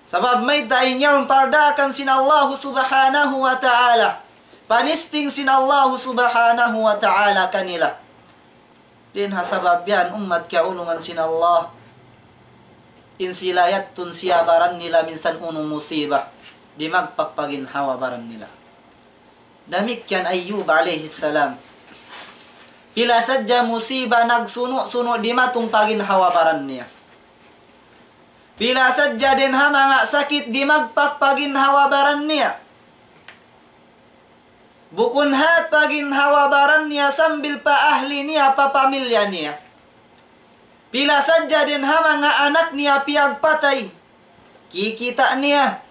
Sabab mayta' in yaun pardaakan sin Allahu Subhanahu wa Ta'ala. Panisting sin Allahu Subhanahu wa Ta'ala kanila. Dayn ha sabab yan ummat kiyaulungan sin Allah. In sila yadtu siyabaran nila minsan unu musiba. Dimagpak pa ginhawa-baran nila. Damikkiyan Ayyub alayhi salam. Pila sadja musiba nagsunu'-sunu' dimatung pa ginhawa-baran niya. Pila sadja dayn ha manga sakit dimagpak pa ginhawa-baran niya. Bukun hat pa ginhawa-baran niya sambil pa ahli niya, pa pamilya niya. Pila sadja dayn ha manga anak niya piyagpatay. Kikita' niya.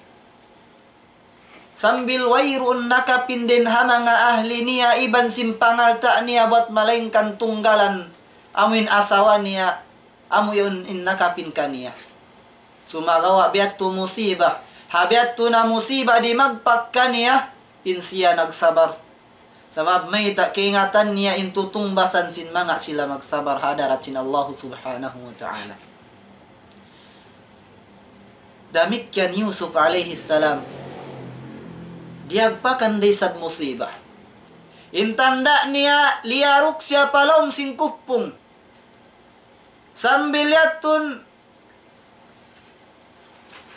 Sambil wayruun nakapin dayn ha manga ahli niya iban sin pangalta' niya buwat malaingkan tunggalan, amuin asawa niya, amuin in nakapin kaniya. Sumagawa' biya' tu musiba. Ha biya' tu na musiba dimagpak kaniya, in siya nagsabar. Sabab mayta' kaingatan niya in tutungbasan sin manga sila magsabar ha hadarat sin Allahu Subhanahu wa Ta'ala. Damikkiyan Yusuf alayhi salam. Diyagpakan da isab musiba. In tanda' niya liyaruk siya pa lawm sin kuppung. Sambil yadtu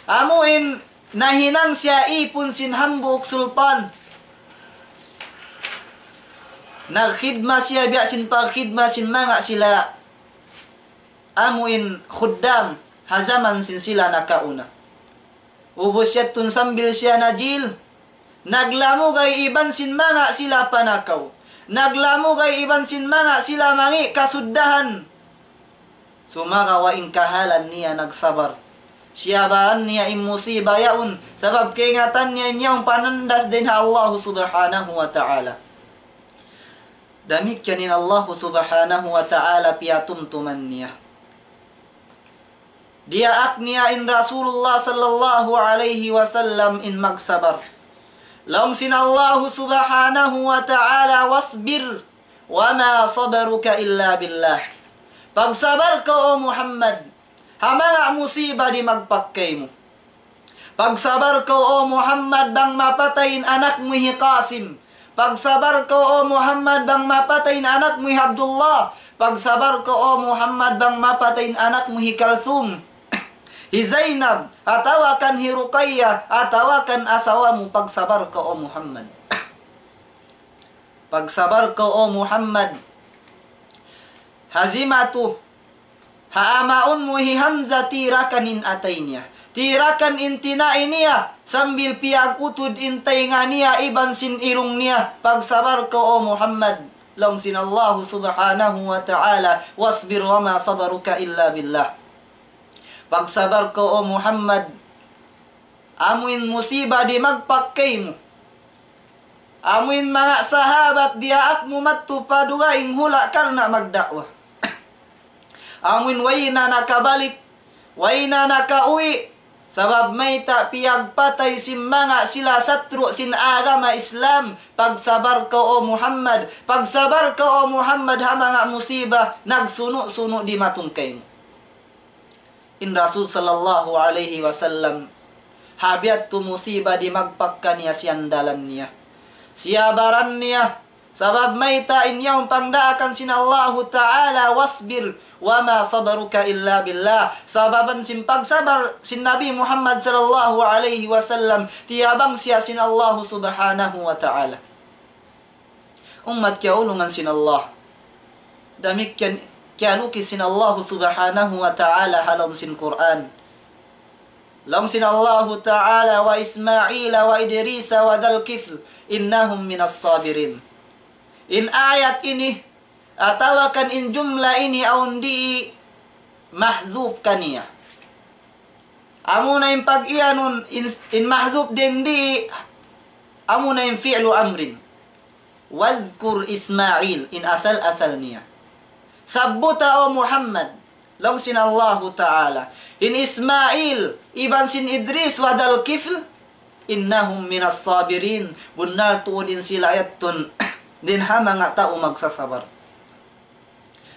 amuin nahinang siya ipun sin hambuuk sultan. Nagkhidma siya biya' sin pagkhidma sin manga sila amuin khuddam ha jaman sin sila nakauna. Ubus yadtu sambil siya najil, naglamugay iban sin manga sila panakaw. Naglamugay iban sin manga sila mangi' kasuddahan. Sumagawa' in kahalan niya nagsabar. Siyabaran niya in musiba yaun. Sabab kaingatan niya in yaun panandas dayn ha Allahu Subhanahu wa Ta'ala. Damikkiyan in Allahu Subhanahu wa Ta'ala piyatumtuman niya. Diyaak niya in Rasulullah sallallahu alayhi wasallam in magsabar. Laung sin Allahu Subhanahu wa Ta'ala, "Wasbir, wa ma sabruka illa billah." Pagsabar kaw, O Muhammad, ha manga musiba dimagpak kaymu. Pagsabar kaw, O Muhammad, bang mapatay in anak mu hi Qasim. Pagsabar kaw, O Muhammad, bang mapatay in anak mu hi Abdullah. Pagsabar kaw, O Muhammad, bang mapatay in anak mu hi Kalsum, hi Zainab, atawa kan hi Ruqayya, atawa kan asawa mu, pagsabar kaw, O Muhammad. Pagsabar kaw, O Muhammad. Hazimatu, ha amaun mu hi Hamza tirakan in atay niya. Tirakan in tinai niya, sambil piyag-utud in taynga niya iban sin ilung niya. Pagsabar kaw, O Muhammad. Laung sin Allahu Subhanahu wa Ta'ala, "Wasbir wa ma sabruka illa billah." Pagsabar kaw, O Muhammad. Amuin musiba dimagpak kaymu. Amuin manga sahabat diyaak mu madtu pa dugaing hula' karna' magda'wa. Amuin way na nakabalik, way na nakauwi'. Sabab mayta' piyagpatay sin manga sila satru' sin agama Islam. Pagsabar kaw, O Muhammad. Pagsabar kaw, O Muhammad, ha manga musiba nagsunu'-sunu' dimatung kaymu. In Rasul sallallahu alayhi wasallam, ha biya' tu musiba dimagpak kaniya, siyandalan niya. Siyabaran niya, sabab mayta' in yaun pangdaakan sin Allahu Ta'ala, "Wasbir, wa ma sabruka illa billah." Sababan sin pagsabar sin Nabi Muhammad sallallahu alayhi wasallam, tiyabang siya sin Allahu Subhanahu wa Ta'ala. Ummat kiyaulungan sin Allah. Damikkiyan kiyalukis sin Allahu Subhanahu wa Ta'ala ha lawm sin Qur'an. Laung sin Allahu Ta'ala, "Wa Ismaila wa Idrisa wa dhal kifl, innahum minas sabirin." In ayat ini, Atawa kan in jumla ini awn di mahzuf kaniya. Amuna in pag-iyanun, in, in mahzuf din di, amuna in fi'lu amrin. Wazkur Ismail, in asal-asal niya. Sabbuta, O Muhammad, laung sin Allahu Ta'ala, in Ismail, iban sin Idris, wa dhal kifl, innahum minas sabirin, bunnal tuud in sila yattun, din ha manga tau magsasabar.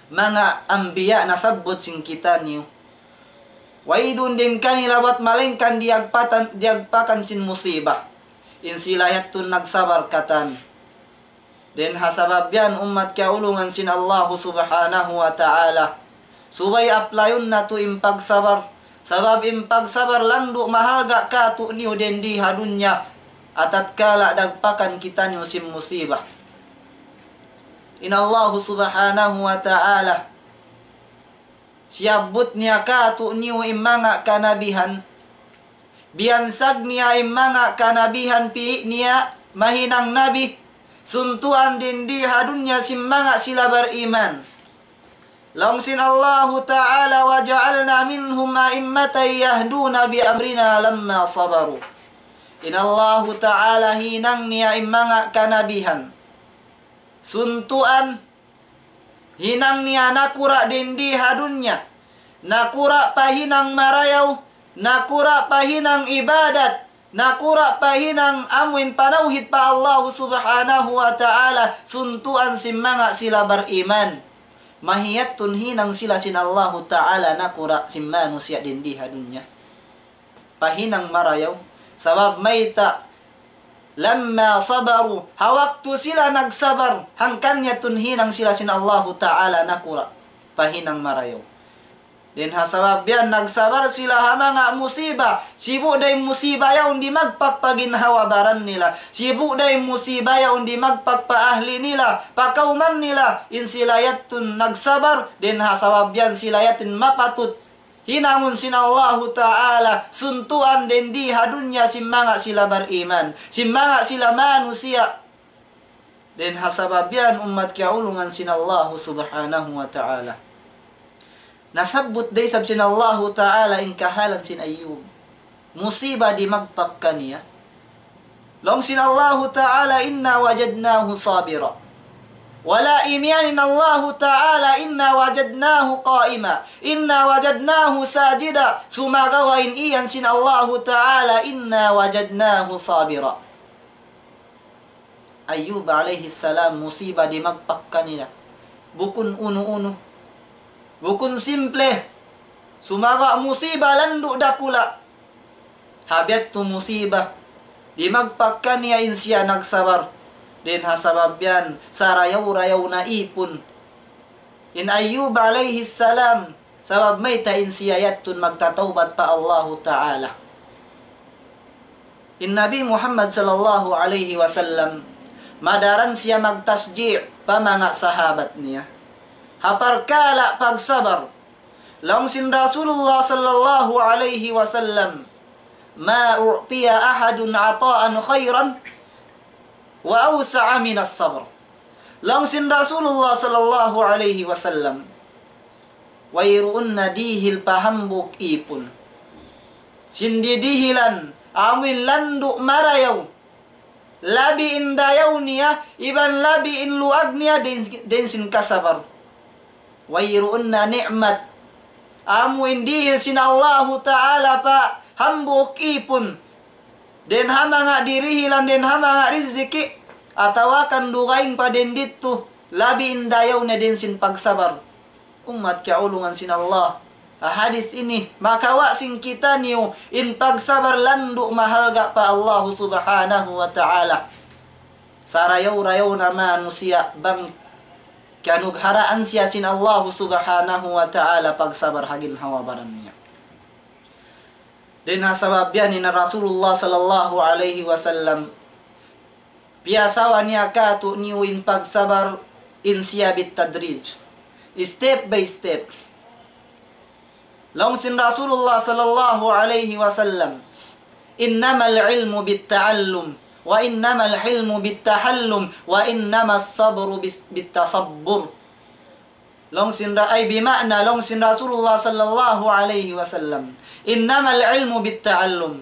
Manga anbiya nasabbut sin kitaniyu. Wayruun din kanila bat malaingkan diyagpatan, diyagpakan sin musiba. In sila yattun nagsabar katan. Dayn ha sabab yan, ummat kiyaulungan sin Allahu Subhanahu wa Ta'ala, subay applyun natu' in pagsabar. Sabab in pagsabar landu' mahalga' kātu'niyu dayn di ha dunya, atatkala dagpakan kitaniyu sin musiba. In Allahu Subhanahu wa Ta'ala, siyabbut niya kātu'niyu in manga kanabihan. Biyansag niya in manga kanabihan, pī' niya mahinang nabi. Suntuan dayn di ha dunya sin manga sila bariman. Laung sin Allahu Ta'ala, وجعلنا منهم أئمة يهدون بأمرنا لما صبروا. In Allahu Ta'ala hinang niya in manga kanabihan. Suntuan hinang niya nakura' dayn di ha dunya. Nakura' pa hinang marayaw, nakura' pa hinang ibadat, nakura' pa hinang amuin panawhid pa Allahu Subhanahu wa Ta'ala, suntuan sin manga sila bariman. Mahiyattun hinang sila sin Allahu Ta'ala nakura' sin manusiya' dayn di ha dunya. Pa hinang marayaw. Sabab mayta', لما صبروا, ha waktu sila nagsabar, hangkan yattun hinang sila sin Allahu Ta'ala nakura' pa hinang marayaw. Dayn ha sabab yan, nagsabar sila ha manga musiba. Sibu' da in musiba yaun di' magpakpa ginhawa baran nila. Sibu' da in musiba yaun di' magpakpa ahli nila, pa kawman nila. In sila yattun nagsabar, dayn ha sabab yan sila yattun mapatut hinangun sin Allahu Ta'ala, suntuan dayn di ha dunya sin manga sila bariman, sin manga sila manusiya'. Dayn ha sabab yan, ummat kiyaulungan sin Allahu Subhanahu wa Ta'ala. Nasabbut da isab sin Allahu Ta'ala in kahalan sin Ayyub. Musiba di' magpakpa kaniya. Laung sin Allahu Ta'ala, إنا وجدناه صابرا. Wala' imiyan in Allahu Ta'ala, إنا وجدناه قائما، إنا وجدناه ساجدا. Sumagawa' in iyan sin Allahu Ta'ala, إنا وجدناه صابرا. Ayyub alayhi salam, musiba di' magpakpa kaniya. Bukun unu-unu. Bukun simple. Sumagawa' musiba landu' dakula'. Ha biya' yadtu musiba, di' magpakpa kaniya in siya nagsabar. Dayn ha sabab yan, sarayaw-rayaw na ipun in Ayyub alayhi salam, sabab mayta' in siya yadtu magtatawbat pa Allahu Ta'ala. In Nabi Muhammad sallallahu alayhi wasallam, madaran siya magtashji' pa manga sahabat niya ha parkala' pagsabar. Laung sin Rasulullah sallallahu alayhi wasallam, ما أعطي أحد عطاء خيرا وأوسع من الصبر. Laung sin Rasulullah sallallahu alayhi wasallam, wayruun na dihil pa hambuuk ipun sin didihilan amuin landu' marayaw, labi in dayaw niya, iban labi in luag niya dayn, dayn sin kasabar. Wayruun na ni'mat amuin dihil sin Allahu Ta'ala pa hambuuk ipun, dayn ha manga dirihilan, dayn ha manga riziki, atawa kan dugaing pa dayn didtu, labi in dayaw niya dayn sin pagsabar. Ummat kiyaulungan sin Allah. Ha hadis ini, makawa' sin kitaniyu in pagsabar landu' mahalga' pa Allahu Subhanahu wa Ta'ala. Sarayaw-rayaw na manusiya' bang kiyanugharaan siya sin Allahu Subhanahu wa Ta'ala pagsabar ha ginhawa-baran niya. Dayn ha sabab yan in Rasulullah sallallahu alayhi wasallam, piyasawa niya kātu'niyu in pagsabar in siya بالتدريج. Step by step. Laung sin Rasulullah sallallahu alayhi wasallam, إنما العلم بالتعلم، وإنما الحلم بالتحلم، وإنما الصبر بال-، بالتصبر. Laung sin Ra-, ay bima'na, laung sin Rasulullah sallallahu alayhi wasallam, إنما العلم بالتعلم.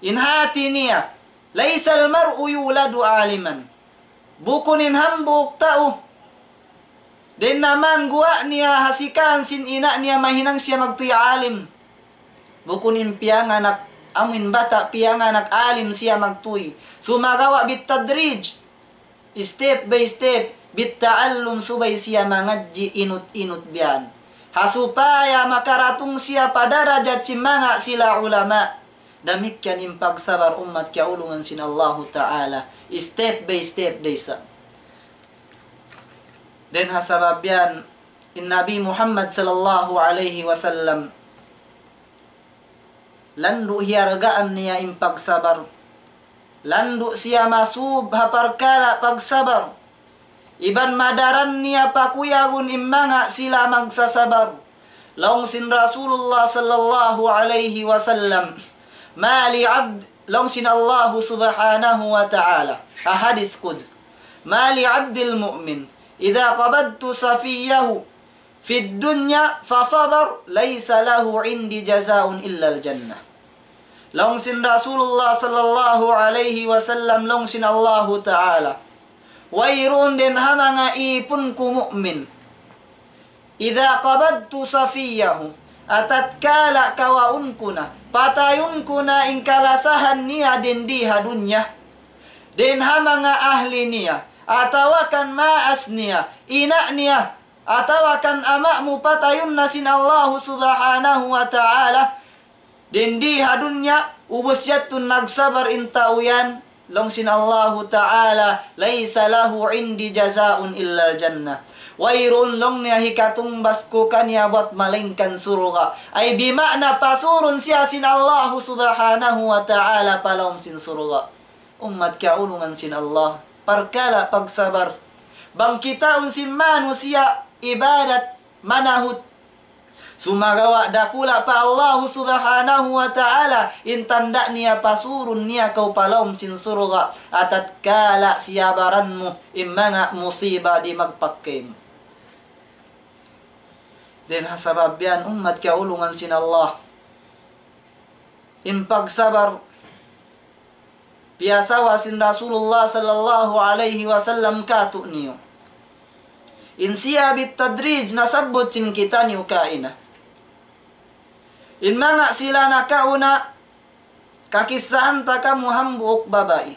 In hati niya, ليس المرء يولد عالما. Bukun in hambuuk tau, dayn ha manga guwa' niya ha sikahan sin ina' niya mahinang siya magtuy alim. Bukun in piyanganak, amu in bata' piyanganak alim siya magtuy. Sumagawa' بالتدريج, step by step, بالتعلم, subay siya mangadji' inut-inut biyan. Ha supaya makaratung siya pa darajat sin manga sila ulama. Damikkiyan in pagsabar, ummat kiyaulungan sin Allahu Ta'ala. Step by step da isab. Dayn ha sabab yan, in Nabi Muhammad sallallahu alayhi wasallam, landu' hiyargaan niya in pagsabar. Landu' siya masūb ha parkala' pagsabar. Iban madaran niya pakuyagun in manga sila magsasabar. Laung sin Rasulullah sallallahu alayhi wasallam, ما لعبد, laung sin Allahu subhanahu wa ta'ala, ha hadis qudsi, ما لعبد المؤمن إذا قبضت صفيه في الدنيا فصبر ليس له عندي جزاء إلا الجنة. Laung sin Rasulullah sallallahu alayhi wasallam, laung sin Allahu Ta'ala, wayruun dayn ha manga īpun ku mu'min, إذا قبضت صفيه, atatkala kawaun ku na, patayun ku na in kalasahan niya dindi ha dunya, dayn ha manga ahli niya, atawa kan maas niya, ina' niya, atawa kan ama' mu, patayun na sin Allahu subhanahu wa ta'ala dindi ha dunya, ubus yadtu nagsabar in tau yan, laung sin Allahu Ta'ala, ليس له عندي جزاء إلا الجنة. Wayruun, laung niya, hikatungbas ku kaniya buwat malaingkan surga'. Ay bima'na pasurun siya sin Allahu subhanahu wa ta'ala pa lawm sin surga'. Ummat kiyaulungan sin Allah, parkala' pagsabar. Bang kitaun sin manusiya' ibadat manahut, sumagawa' dakula' pa Allahu subhanahu wa ta'ala in tanda' niya pasurun niya kaw pa lawm sin surga', atatkala' siyabaran mu in manga musiba dimagpak kaymu. Dayn ha sabab yan, ummat kiyaulungan sin Allah, in pagsabar, piyasawa sin Rasulullah sallallahu alayhi wasallam kātu'niyu. In siya بالتدريج nasabbut sin kitaniyu kaina. In manga sila nakauna, kakissahan ta kamu hambuuk babai.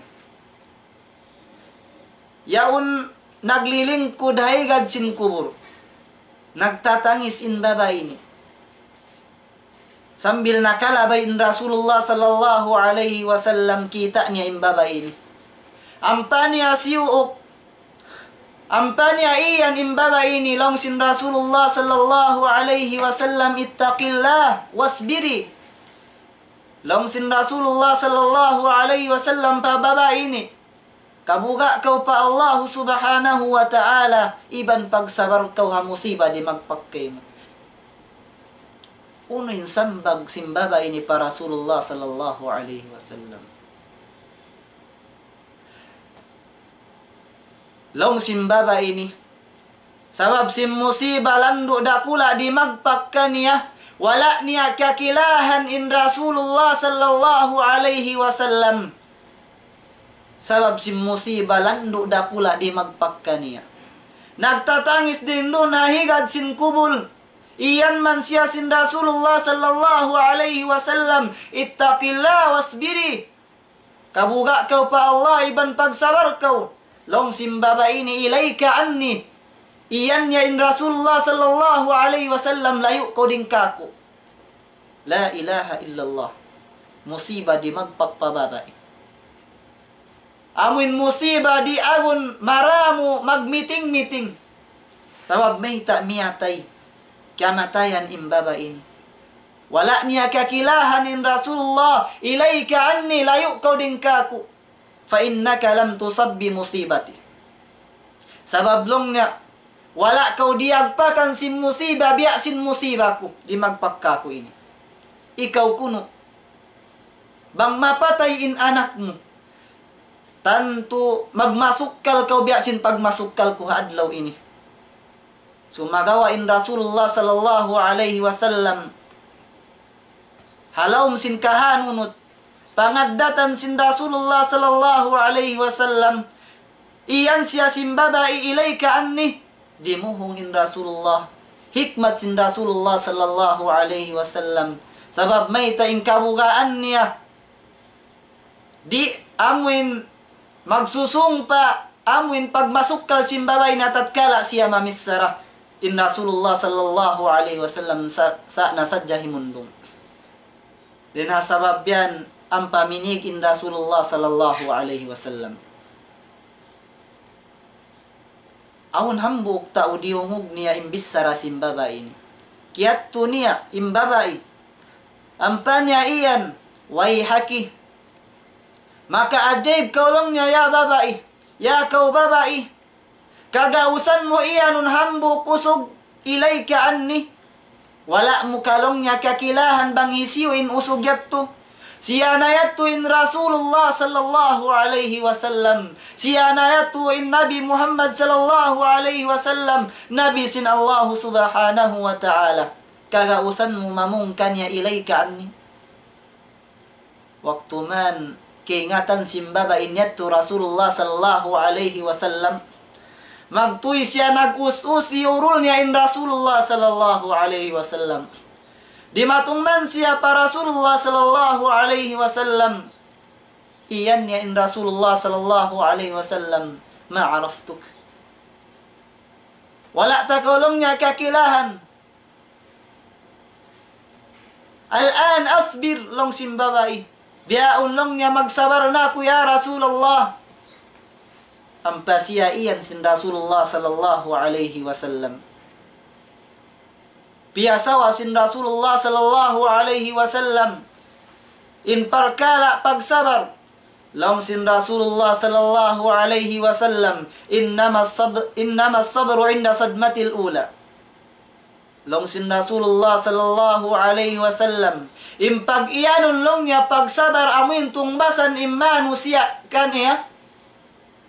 Yaun naglilingkud ha higad sin kubul. Nagtatangis in babai ini. Sambil nakalabay in Rasulullah sallallahu alayhi wasallam, kita' niya in babai ini. Ampa niya siyuuk. Ampa niya iyan in babai ini, laung sin Rasulullah sallallahu alayhi wasallam, اتقي الله واصبري. Laung sin Rasulullah sallallahu alayhi wasallam pa babai ini, kabuga' kaw pa Allahu subhanahu wa ta'ala, iban pagsabar kaw ha musiba dimagpak kaymu. Unu in sambag sin babai ini pa Rasulullah sallallahu alayhi wasallam? Laung sin babai ini, sabab sin musiba landu' dakula' dimagpak kaniya, wala' niya kakilahan in Rasulullah sallallahu alayhi wasallam. Sabab sin musiba landu' dakula' dimagpak kaniya. Nagtatangis dayn duun ha higad sin kubul. Iyan man siya sin Rasulullah sallallahu alayhi wasallam, اتقي الله واصبري. Kabuga' kaw pa Allah iban pagsabar kaw. Laung sin babai ini, إليك عني. Iyan niya in Rasulullah sallallahu alayhi wasallam, layu' kaw dayn kāku'. La ilaha illallah. Musiba dimagpak pa babai. Amu in musiba di' agun maramu magmiting-miting. Sabab mayta' miyatay. Kiyamatayan in babai ini. Wala' niya kakilahan in Rasulullah, إليك عني, layu' kaw dayn kāku'. فإنك لم تصب بمصيبتي. Sabab laung niya, wala' kaw diyagpakan sin musiba, biya' sin musiba ku, dimagpak kāku' ini. Ikaw kunu', bang mapatay in anak mu, tantu magmasukkal kaw biya' sin pagmasukkal ku ha adlaw ini. Sumagawa' in Rasulullah sallallahu alayhi wasallam, ha lawm sin kahanunut, pangaddatan sin Rasulullah sallallahu alayhi wasallam, iyan siya sin babai, "Ilayka anni." Dimuhung in Rasulullah. Hikmat sin Rasulullah sallallahu alayhi wasallam. Sabab mayta', in kabugaan niya, di' amuin magsusung pa amuin pagmasukkal sin babai na tatkala siya mamichara. In Rasulullah sallallahu alayhi wasallam sa-, sa-, na sadja himundung. Dayn ha sabab yan, ampa minig in Rasulullah sallallahu alayhi wasallam. Awn hambuuk tau diyungug niya in bichara sin babai ini. Kiyadtu niya in babai. Ampa niya iyan, "Wayhaki. Makaajaib kaw," laung niya, "ya babai. Ya kaw babai. Kagausan mu iyanun hambuuk usug, ilayka anni. Wala' mu," laung niya, "kakilahan bang hisiyu in usug yadtu. Siya na yadtu in Rasulullah sallallahu alayhi wasallam. Siya na yadtu in Nabi Muhammad sallallahu alayhi wasallam. Nabi sin Allahu subhanahu wa ta'ala. Kagausan mu mamung kaniya, ilayka anni." Waktu man kaingatan sin babai in yadtu Rasulullah sallallahu alayhi wasallam, magtuy siya nag-us-us, iyurul niya in Rasulullah sallallahu alayhi wasallam. Dimatung man siya pa Rasulullah sallallahu alayhi wasallam, iyan niya in Rasulullah sallallahu alayhi wasallam, "Ma araftuk. Wala' ta kaw," laung niya, "kakilahan. Al-an asbir," laung sin babai. "Bihaun," laung niya, "magsabar na aku, ya Rasulullah." Ampa siya iyan sin Rasulullah sallallahu alayhi wasallam. Piyasawa sin Rasulullah sallallahu alayhi wasallam in parkala' pagsabar. Laung sin Rasulullah sallallahu alayhi wasallam, "Innama sab-, innama sabru inda sadmatil ula." Laung sin Rasulullah sallallahu alayhi wasallam, in pag-iyanun, laung niya, pagsabar amuin tungbasan in manusiya' kaniya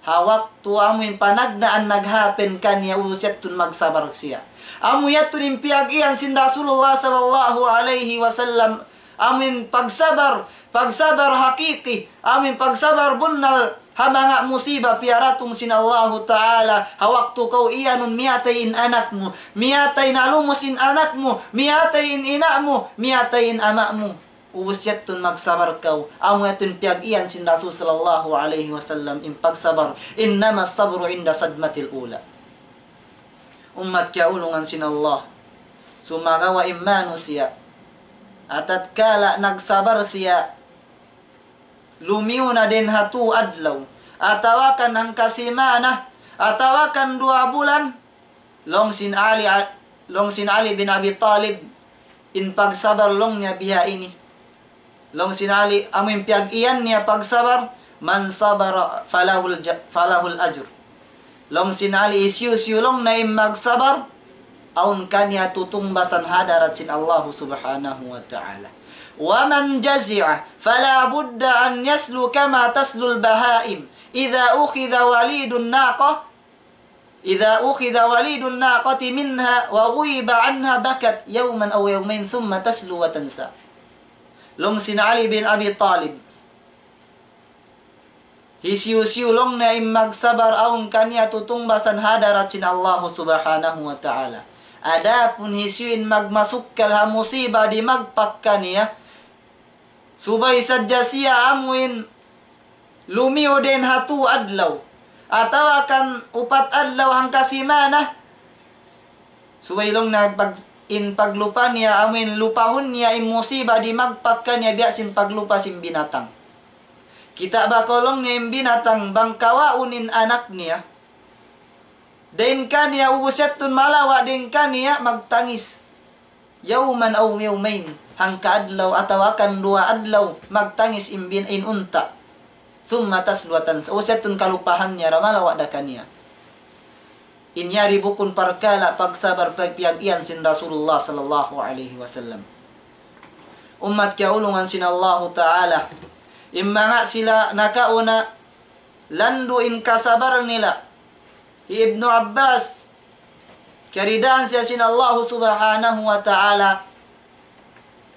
ha waktu amuin panagnaan nag-happen kaniya, ubus yadtu magsabar siya. Amu yadtu in piyag-iyan sin Rasulullah sallallahu alayhi wasallam, amuin pagsabar, pagsabar hakiki, amuin pagsabar bunnal ha manga musiba piyaratung sin Allahu Ta'ala. Ha waktu kaw iyanun miyatay in anak mu, miyatay na lumus in anak mu, miyatay in ina' mu, miyatay in ama' mu. Ubus yadtu magsabar kaw. Amu yadtu in piyag-iyan sin Rasul sallallahu alayhi wasallam in pagsabar. "Innama sabru inda sadmatil ula." Ummat kiyaulungan sin Allah. Sumagawa' in manusiya', atatkala nagsabar siya, lumiyu na dayn ha tū adlaw, atawa kan hangka simana, atawa kan duwa bulan, laung sin Ali, laung sin Ali bin Abi Talib, in pagsabar laung niya biya' ini. Laung sin Ali, amu in piyag-iyan niya pagsabar, "Man sabara falahul ja-, falahul ajr." Laung sin Ali, hisiyu-siyu laung niya in magsabar, awn kaniya tutungbasan ha hadarat sin Allahu subhanahu wa ta'ala. "Wa man jazi'a fala budda an yaslu kama taslul bahaim. Idha ukhidha walidun naqa, idha ukhidha walidun naqati minha wa ghuyiba anha bakat yawman aw yawmayn thumma taslu wa tansa." Laung sin Ali bin Abi Talib, hisiyu-siyu laung niya in magsabar, awn kaniya tutungbasan ha hadarat sin Allahu subhanahu wa ta'ala. Adapun hisiyu in magmasukkal ha musiba dimagpak kaniya, subay sadja siya amuin lumiyu dayn ha tū adlaw, atawa kan upat adlaw hangka simana, subay laung niya pag-, in paglupa niya, amuin lupahun niya in musiba dimagpak kaniya biya' sin paglupa sin binatang. Kita' ba kaw laung niya in binatang bang kawaun in anak niya dayn kaniya, ubus yadtu malawa' dayn kaniya magtangis. Yawman aw yawmayn, hangka adlaw atawa kan duwa adlaw, magtangis in bin-, in unta'. Thumma taslu wa tansa. Ubus yadtu kalupahan niya da, malawa' da kaniya. In yari bukun parkala' pagsabar pag-, piyag-iyan sin Rasulullah sallallahu alayhi wasallam. Ummat kiyaulungan sin Allahu ta'ala, in manga sila nakauna, landu' in kasabar nila. Hi Ibnu Abbas, Kiyaridaan siya sin Allahu Subhanahu wa Ta'ala,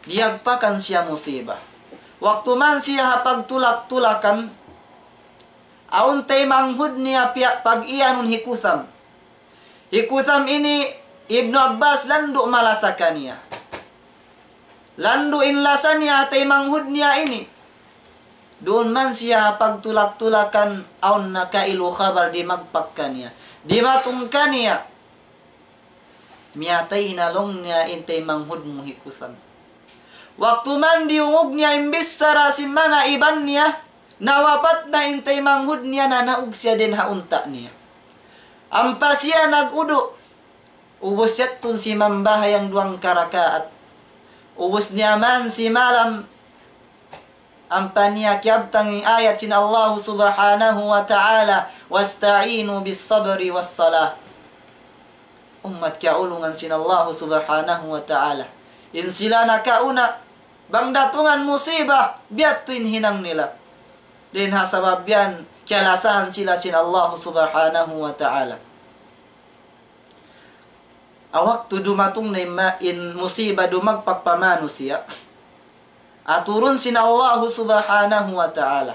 diyagpakan siya musiba. Waktu man siya ha pagtulak-tulakan, awn taymanghud niya piya-, pag-iyanun hi Kutham. Hi Kutham ini, Ibnu Abbas landu' malasa kaniya. Landu' in lasa niya ha taymanghud niya ini. Duun man siya ha pagtulak-tulakan, awn nakailu khabar dimagpak kaniya. Dimatung kaniya. Miyatay na laung niya in taymanghud mu hi Kutham. Waktu man diyungug niya in bichara sin manga iban niya, nawapat na in taymanghud niya, nanaug siya dayn ha unta' niya. Ampa siya nag-udu'. Ubus yadtu simambahayang duwang karakaat. Ubus niya man simalam, ampa niya kiyabtang in ayat sin Allahu Subhanahu wa Ta'ala, "Wasta'inu bis-sabri was-salah." Ummat kiyaulungan sin Allahu Subhanahu wa Ta'ala. In sila nakauna, bang datungan musiba, biya' tu in hinang nila. Dayn ha sabab yan, kiyalasahan sila sin Allahu Subhanahu wa Ta'ala. Waktu dumatung na in ma-, in musiba dumagpak pa manusiya', aturun sin Allahu Subhanahu wa Ta'ala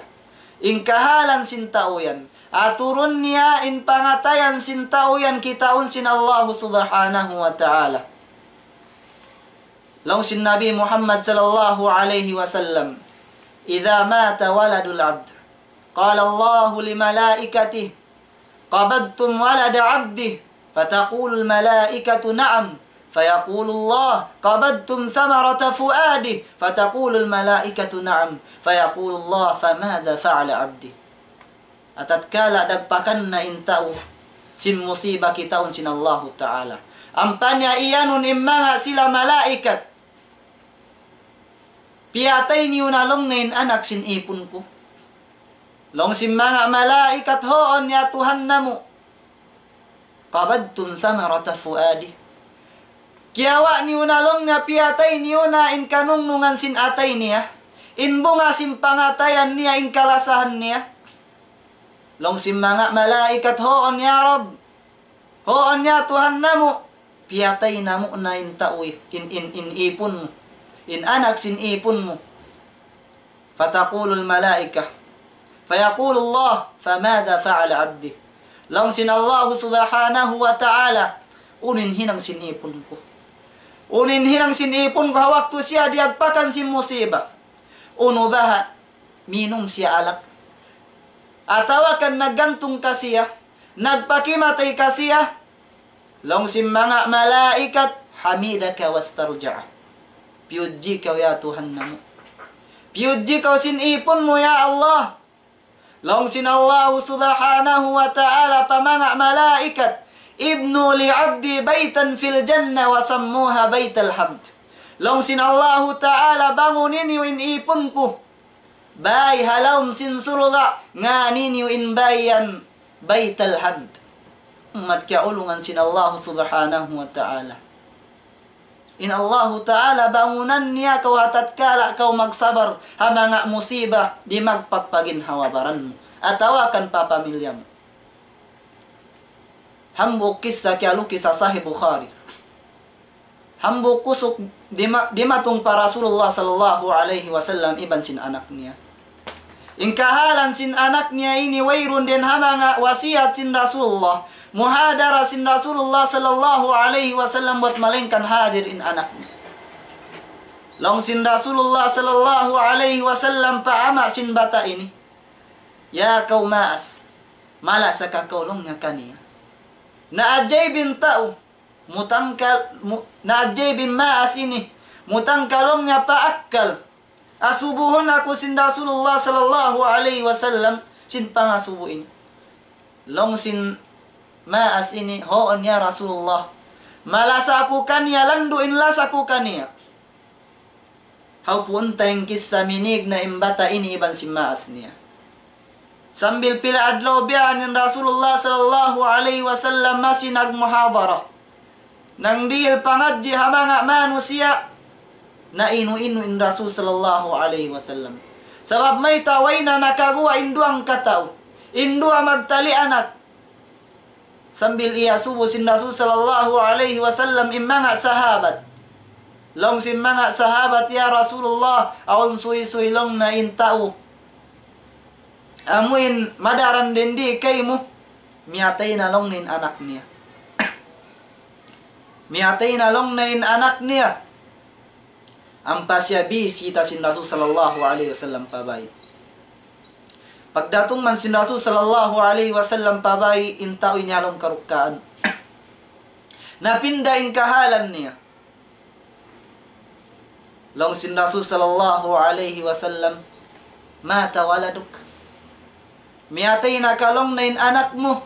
in kahalan sin tau yan. Aturun niya in pangatayan sin tau yan, kitaun sin Allahu Subhanahu wa Ta'ala. Laung sin Nabi Muhammad sallallahu alayhi wasallam, "إذا مات ولد العبد، قال الله لملائكته: قبضتم ولد عبدي؟" فتقول الملائكة: "نعم." فيقول الله: "قبضتم ثمرة فؤاده؟" فتقول الملائكة: "نعم." فيقول الله: "فماذا فعل عبدي؟" Atatkala dagpakan na in tau sin musiba kitaun sin Allahu Ta'ala. Ampa niya iyanun in manga sila malaikat, "Piyatay niyu na laung niya in anak sin ipun ku." Laung sin manga malaikat, "Huun ya Tuhan namu'. قبضتم ثمرة فؤاده." Kiyawa' niyu na laung niya, piyatay niyu na in kanungnungan sin atay niya, in bunga sin pangatayan niya, in kalasahan niya. Laung sin manga malaikat, "Huun ya Rabb. Huun ya Tuhan namu'. Piyatay namu' na in tau, in, in, in ipun mu. In anak sin ipun mu." فتقول الملائكة، فيقول الله: "فماذا فعل عبدي؟" Laung sin Allahu Subhanahu wa Ta'ala, "Unu in hinang sin ipun ku? Unu in hinang sin ipun ku ha waktu siya diyagpakan sin musiba? Unu baha', minum siya alak? Atawa kan naggantung ka siya, nagpakimatay ka siya?" Laung sin manga malaikat, "حمدك واسترجع." Piyudji kaw ya Tuhan namu'. Piyudji kaw sin ipun mu ya Allah. Laung sin Allahu Subhanahu wa Ta'ala pa manga malaikat, "ابنوا لعبدي بيتا في الجنة وسموها بيت الحمد." Laung sin Allahu Ta'ala, "Banguni niyu in ipun ku bay ha lawm sin surga', ngāni niyu in bay yan Baytal Hamd." Ummat kiyaulungan sin Allahu Subhanahu wa Ta'ala. In Allahu Ta'ala bangunan niya kaw ha tatkala kaw magsabar ha manga musiba dimagpak pa ginhawa-baran mu atawa kan pa pamilya mu. Hambuuk kissa kiyalukis ha Sahih Bukhari. Hambuuk kusug dima-, dimatung pa Rasulullah sallallahu alayhi wasallam iban sin anak niya. In kahalan sin anak niya ini wayruun dayn ha manga wasiyat sin Rasulullah, muhadara sin Rasulullah sallallahu alayhi wasallam buwat malaingkan hadir in anak niya. Laung sin Rasulullah sallallahu alayhi wasallam pa ama' sin bata' ini, "Ya kaw maas, malasa ka kaw," laung niya kaniya. "Naajaib in tau, mutangka-, mu-, naajaib in maas ini, mutangka," laung niya, "pa akkal. Asubuhun aku sin Rasulullah sallallahu alayhi wasallam sin pangasubu ini." Laung sin maas ini, "Huun ya Rasulullah. Malasa aku kaniya, landu' in lasa ku kaniya." Hawpu' unta in kissa, minīg na in bata' ini iban sin maas niya. Sambil pila adlaw biya' ha yan in Rasulullah sallallahu alayhi wasallam masi nagmuhadara. Nangdihil pangadji' ha manga manusiya', nainu-inu in Rasul sallallahu alayhi wasallam. Sabab mayta', way na nakaguwa' in duwa kataw, in duwa magtali anak. Sambil iyasubu sin Rasul sallallahu alayhi wasallam in manga sahabat. Laung sin manga sahabat, "Ya Rasulullah, awn suysuy laung niya in tau amuin madaran dindi kaymu, miyatay na laung niya in anak niya." Miyatay na laung niya in anak niya. Ampa siya bisita sin Rasul sallallahu alayhi wasallam pa bay. Pagdatung man sin Rasul sallallahu alayhi wasallam pa bay, in tau ini ha lawm karukkaan. Napinda in kahalan niya. Laung sin Rasul sallallahu alayhi wasallam, "Mata waladuk." Miyatay na ka laung niya in anak mu.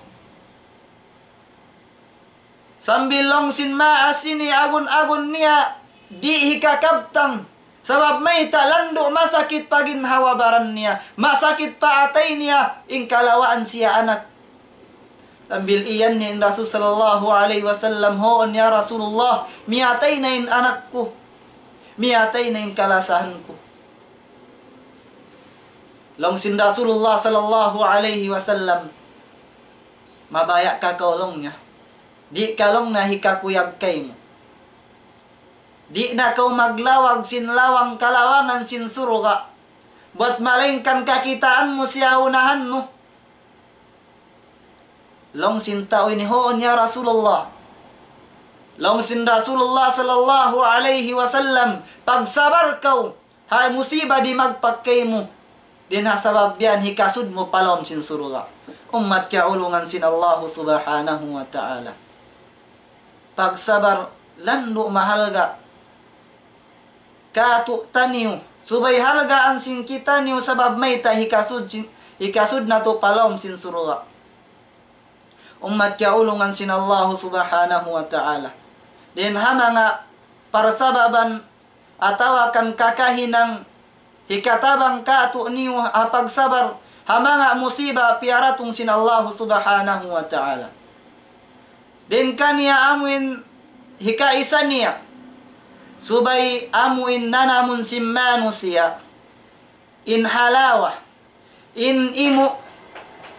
Sambil laung sin maas ini agun-agun niya, di' hikakabtang. Sabab mayta', landu' masakit pa ginhawa-baran niya, masakit pa atay niya, in kalawaan siya anak. Sambil iyan niya in Rasul sallallahu alayhi wasallam, "Huun ya Rasulullah, miyatay na in anak ku. Miyatay na in kalasahan ku." Laung sin Rasulullah sallallahu alayhi wasallam, "Mabaya' ka kaw laung niya. Di' ka laung niya hikakuyag kaymu. Di' na kaw maglawag sin lawang kalawangan sin surga'. Buwat malaingkan kakitaan mu siya ha unahan mu." Laung sin tau ini, "Huun ya Rasulullah." Laung sin Rasulullah sallallahu alayhi wasallam, "Pagsabar kaw ha musiba dimagpak kaymu. Dayn ha sabab yan hikasud mu pa lawm sin surga'." Ummat kiyaulungan sin Allahu subhanahu wa ta'ala. Pagsabar landu' mahalga' kātu'niyu. Subay halgaan sin kitaniyu sabab mayta', hikasud sin, hikasud natu' pa lawm sin surga'. Ummat kiyaulungan sin Allahu subhanahu wa ta'ala. Dayn ha manga parsababan atawa kan kakahinang hikatabang kātu'niyu ha pagsabar ha manga musiba piyaratung sin Allahu subhanahu wa ta'ala. Dayn kaniya amuin hikaisa niya, subay amuin nanamun sin manusiya' in halawa, in imu',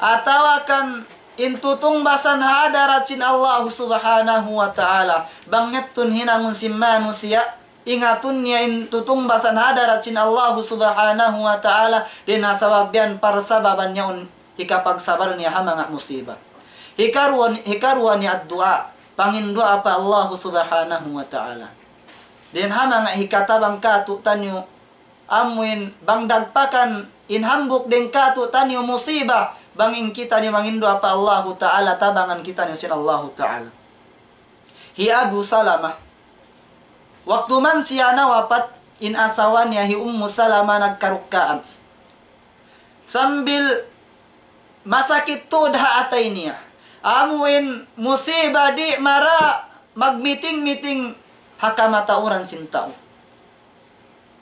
atawa kan in tutungbasan ha hadarat sin Allahu subhanahu wa ta'ala. Bang yadtu in hinangun sin manusiya', ingatun niya in tutungbasan ha hadarat sin Allahu subhanahu wa ta'ala, dayn ha sabab yan parsababan yaun hikapagsabar niya ha manga musiba. Hikaruwa, hikaruwa niya ad-du'a, panginduwaa pa Allahu subhanahu wa ta'ala. Dayn ha manga hikatabang kātu'niyu, amuin bang dagpakan in hambuuk dayn kātu'niyu musiba, bang in kitaniyu manginduwaa pa Allahu ta'ala tabangan kitaniyu sin Allahu ta'ala. Hi Abu Salama, waktu man siya nawapat, in asawa niya hi Ummu Salama nagkarukkaan. Sambil masakit tuud ha atay niya. Amuin musiba di' mara magmiting-miting ha kamatauran sin tau.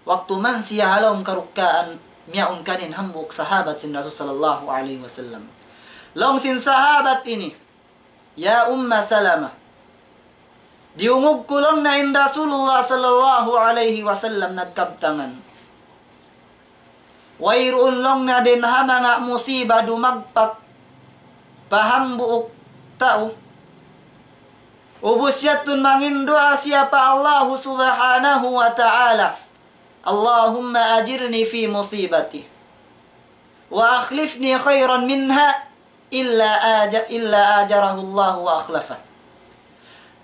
Waktu man siya ha lawm karukkaan, miyawn kaniya in hambuuk sahabat sin Rasul sallallahu alayhi wasallam. Laung sin sahabat ini, "Ya Umma Salama, diyungug ku laung niya in Rasulullah sallallahu alayhi wasallam nagkabtangan. Wayruun laung niya dayn ha manga musiba dumagpak pa hambuuk tau. Ubus yadtu manginduwaa siya pa Allahu subhanahu wa ta'ala, Allahumma ajirni fi musibati, wa akhlifni khayran minha, illa aja-, illa ajarahu Allahu wa akhlafah."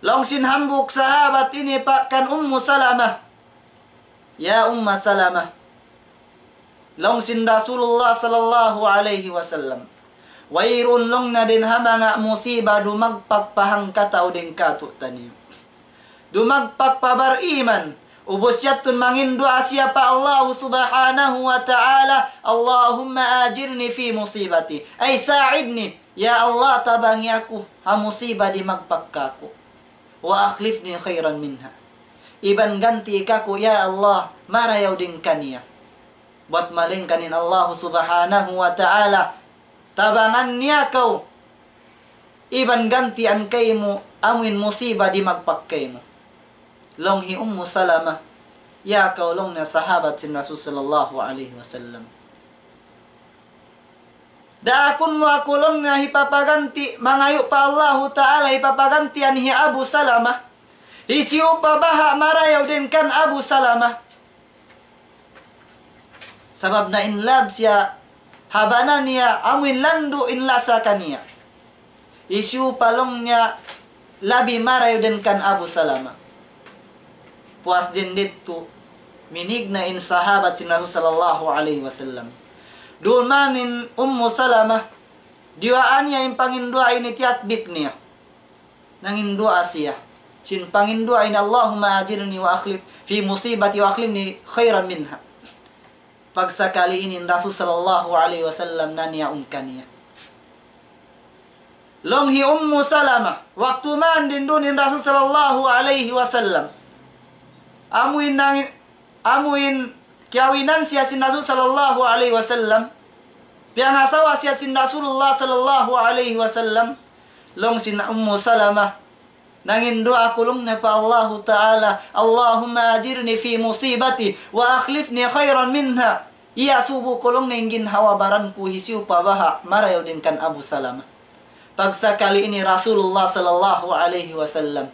Laung sin hambuuk sahabat ini pa kan Ummu Salamah, "Ya Umma Salamah," laung sin Rasulullah sallallahu alayhi wasallam, "wayruun laung niya dayn ha manga musiba dumagpak pa hangkatau dayn kātu'niyu. Dumagpak pa bariman, ubus yadtu manginduwaa siya pa Allahu subhanahu wa ta'ala, Allahumma ajirni fi musibati, ay sa'idni, ya Allah, tabangi aku ha musiba dimagpak kāku'. Wa akhlifni khayran minha, iban gantii kāku', ya Allah, marayaw dayn kaniya." Buwat malaingkan in Allahu subhanahu wa ta'ala tabangan niya kaw, iban gantian kaymu amuin musiba dimagpak kaymu. Laung hi Ummu Salamah, "Ya kaw," laung niya, "sahabat sin Rasul sallallahu alayhi wasallam, Daakun mu aku laung niya hipapaganti', mangayu' pa Allahu Ta'ala hipapagantian hi Abu Salamah. Hisiyu pa baha' marayaw dayn kan Abu Salamah. Sabab na in love siya ha bana niya, amu in landu' in lasa kaniya. Hisiyu pa laung niya labi marayaw dayn kan Abu Salamah. Puas dayn didtu, minīg na in sahabat sin Rasul sallallahu alayhi wasallam. Duun man in Ummu Salamah, diyuwaa niya in panginduwaa ini tiyatbik niya. Nanginduwaa siya. Sin panginduwaa ini, اللهم أجرني وأخلف في مصيبتي وأخلفني خيرا منها. Pagsakali ini in Rasul sallallahu alayhi wasallam naniyaun kaniya. Laung hi Ummu Salamah, waktu man dindun in Rasul sallallahu alayhi wasallam. Amu in nangin, amu in kiyawinan siya sin Rasul sallallahu alayhi wasallam. Piyangasawa siya sin Rasulullah sallallahu alayhi wasallam. Laung sin Ummu Salamah, nanginduwaa aku laung niya pa Allahu Ta'ala, اللهم أجرني في مصيبتي وأخلفني خيرا منها. Iyasubu ku laung niya in ginhawa-baran ku hisiyu pa baha' marayaw dayn kan Abu Salamah. Pagsakali ini Rasulullah sallallahu alayhi wasallam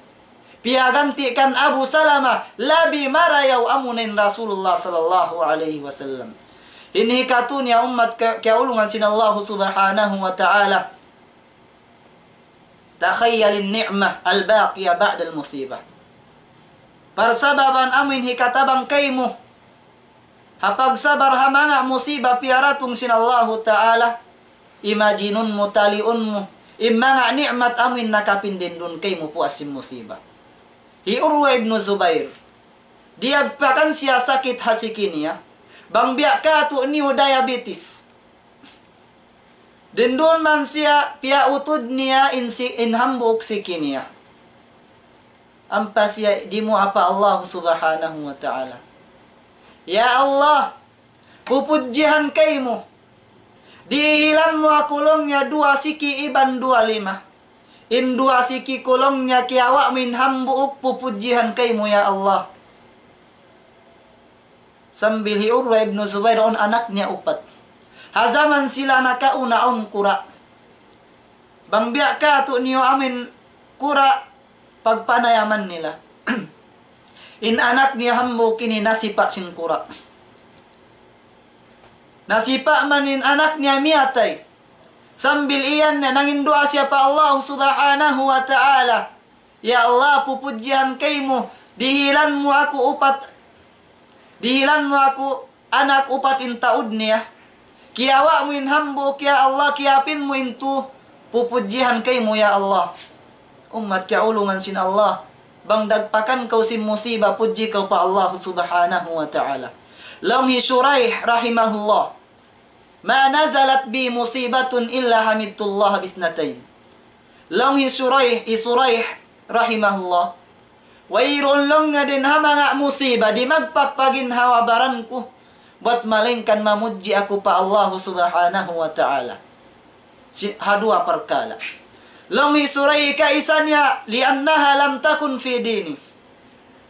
piyaganti' kan Abu Salamah, labi marayaw amuna in Rasulullah sallallahu alayhi wasallam. Ini hikatu niya ummat ka-, kiyaulungan sin Allahu Subhanahu wa Ta'ala. تخيل النعمة الباقية بعد المصيبة. Parsababan amu in hikatabang kaymu ha pagsabar ha manga musiba piyaratung sin Allahu Ta'ala, imagine-un mu, taliun mu in manga ni'mat amu in nakapindindun kaymu puas sin musiba. Hi Urwa ibn Zubair, diyagpakan siya sakit ha siki niya, bang biya' katu' niyu diabetes. Dindun man siya, piyautud niya in si-, in hambuuk siki niya. Ampa siya dimuwaa pa Allah Subhanahu wa Ta'ala. Ya Allah, pupudjihan kaymu. Dihilan mu aku laung niya duwa siki iban duwa lima. In duwa siki ku laung niya kiyawa' mu in hambuuk, pupudjihan kaymu ya Allah. Sambil hi Urwa ibn Zubair awn anak niya upat. Ha jaman sila nakauna awn kura'. Bang biya' katu' niyu amu in kura' pagpanayaman nila. In anak niya hambuuk ini nasipa' sin kura'. Nasipa' man in anak niya miyatay. Sambil iyan niya nanginduwaa siya pa Allah Subhanahu wa Ta'ala. Ya Allah, pupudjihan kaymu, dihilan mu aku upat, dihilan mu aku anak upat in taud niya. Kiyawa' mu in hambuuk, ya Allah, kiyapin mu in tū, pupudjihan kaymu, ya Allah. Ummat kiyaulungan sin Allah, bang dagpakan kaw sin musiba, pudji kaw pa Allah Subhanahu wa Ta'ala. Laung hi Shuraih rahimahullah, ما نزلت بي مصيبة إلا حمدت الله باثنتين. Laung hi Shuraih, hi Shuraih rahimahullah, wayruun laung niya dayn ha manga musiba dimagpak pa ginhawa-baran ku, buwat malaingkan mamudji aku pa Allah Subhanahu wa Ta'ala. Si-, ha duwa parkala'. Laung hi Shuraih, kaisa niya, لأنها لم تكن في ديني.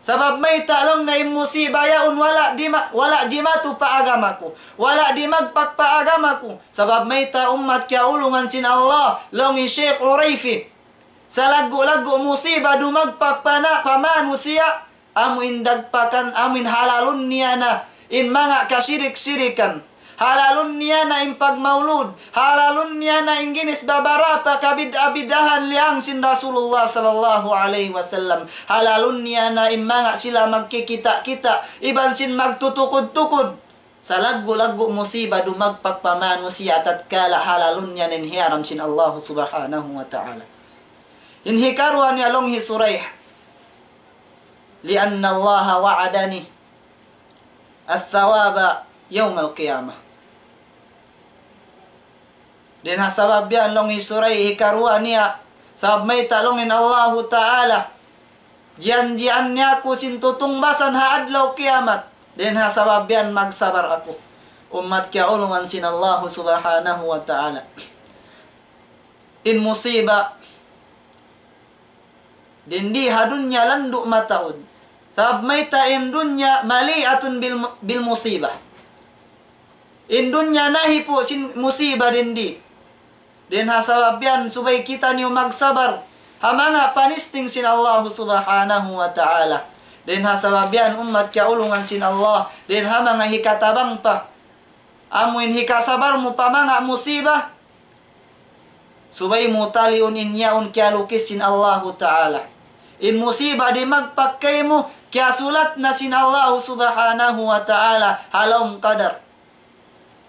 Sabab mayta' laung niya in musiba yaun wala' dima-, wala' jimatu pa agama ku. Wala' dimagpak pa agama ku. Sabab mayta', ummat kiyaulungan sin Allah, laung hi Sheikh Urayfi, salaggu'-laggu' musiba dumagpak pa na-, pa manusiya', amu in dagpakan, amu in halalun niya na in manga kasirik-sirikan. Halalun niya na in pagmaulud. Halalun niya na in ginis babarapa kabid'a-bid'ahan liyang sin Rasulullah sallallahu alayhi wasallam. Halalun niya na in manga sila magkikita'-kita', iban sin magtutukud-tukud. Salaggu'-laggu' musiba dumagpak pa manusiya' tatkala halalun niya na in hiyaram sin Allah Subhanahu wa Ta'ala. In hikaruwa niya laung hi Shuraih, لأن الله وعدني الثواب يوم القيامة. Dayn ha sabab yan laung hi Shuraih hikaruwa niya, sabab mayta' laung in Allahu Ta'ala, jiyanjian niya aku sin tutungbasan ha adlaw kiyamat. Dayn ha sabab yan magsabar aku. Ummat kiyaulungan sin Allahu Subhanahu wa Ta'ala. In musiba dindi ha dunya landu' mataud. Sabab mayta' in dunya مليئة بال-, بالمصيبة. In dunya nahipu' sin musiba dindi. Dayn ha sabab yan, subay kitaniyu magsabar ha manga panisting sin Allahu Subhanahu wa Ta'ala. Dayn ha sabab yan, ummat kiyaulungan sin Allah, dayn ha manga hikatabang pa, amu in hikasabar mu pa manga musiba, subay mu taliun in yaun kiyalukis sin Allahu Ta'ala. In musiba di' magpakay mu, kiyasulat na sin Allahu Subhanahu wa Ta'ala ha lawm qadar.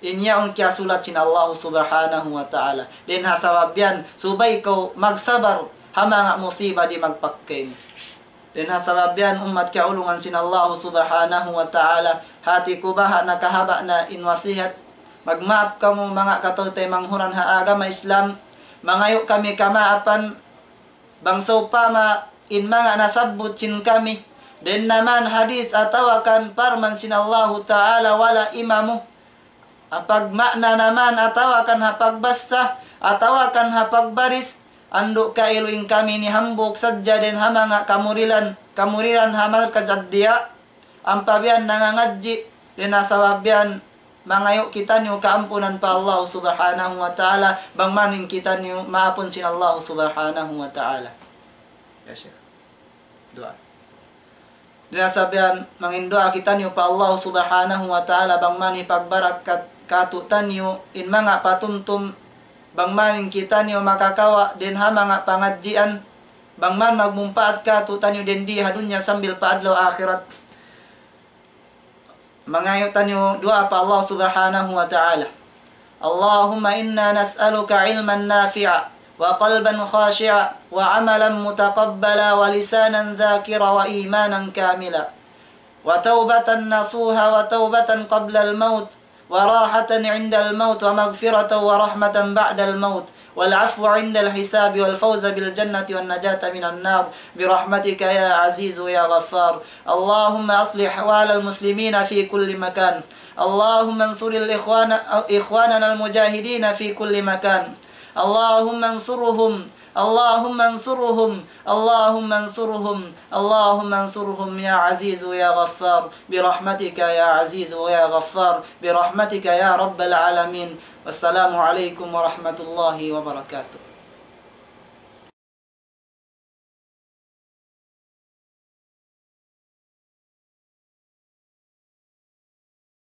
In yaun kiyasulat sin Allahu Subhanahu wa Ta'ala. Dayn ha sabab yan, subay kaw magsabar ha manga musiba di' magpakay mu. Dayn ha sabab yan, ummat kiyaulungan sin Allahu Subhanahu wa Ta'ala, hati ku baha' nakahaba' na in wasihat. Magmaap kamu manga kataw-taymanghuran ha agama Islam. Mangayu' kami kamaapan bang sawpama in manga nasabbut sin kami, dayn ha manga hadith atawa kan parman sin Allahu Ta'ala wala' imamu, ha pagmaana naman atawa kan ha pagbassa, atawa kan ha pagbaris, andu' kailu in kami ini hambuuk sadja dayn ha manga kamurilan, kamurilan ha Markaz Ad-Diya, ampa biya' nangangadji', dayn ha sabab yan mangayu' kitaniyu kaampunan pa Allah Subhanahu wa Ta'ala, bang man in kitaniyu maapun sin Allah Subhanahu wa Ta'ala. Ya Sheikh. Duwaa. Dayn ha sabab yan, mangin duwaa kitaniyu pa Allah Subhanahu wa Ta'ala, bang man hipagbarakat kātu'niyu in manga patumtum, bang man in kitaniyu makakawa' dayn ha manga pangadjian, bang man magmumpaat kātu'niyu dayn di ha dunya sambil pa adlaw akhirat. Mangayu' taniyu duwaa pa Allah Subhanahu wa Ta'ala. اللهم إنا نسألك علما نافعا وقلبا خاشعا وعملا متقبلا ولسانا ذاكرا وإيمانا كاملا وتوبة نصوحا وتوبة قبل الموت وراحة عند الموت ومغفرة ورحمة بعد الموت والعفو عند الحساب والفوز بالجنة والنجاة من النار برحمتك يا عزيز يا غفار. اللهم أصلح أحوال المسلمين في كل مكان. اللهم انصر الإخوان، إخواننا المجاهدين في كل مكان. اللهم انصرهم، اللهم انصرهم، اللهم انصرهم، اللهم انصرهم يا عزيز يا غفار، برحمتك يا عزيز يا غفار، برحمتك يا رب العالمين. والسلام عليكم ورحمة الله وبركاته.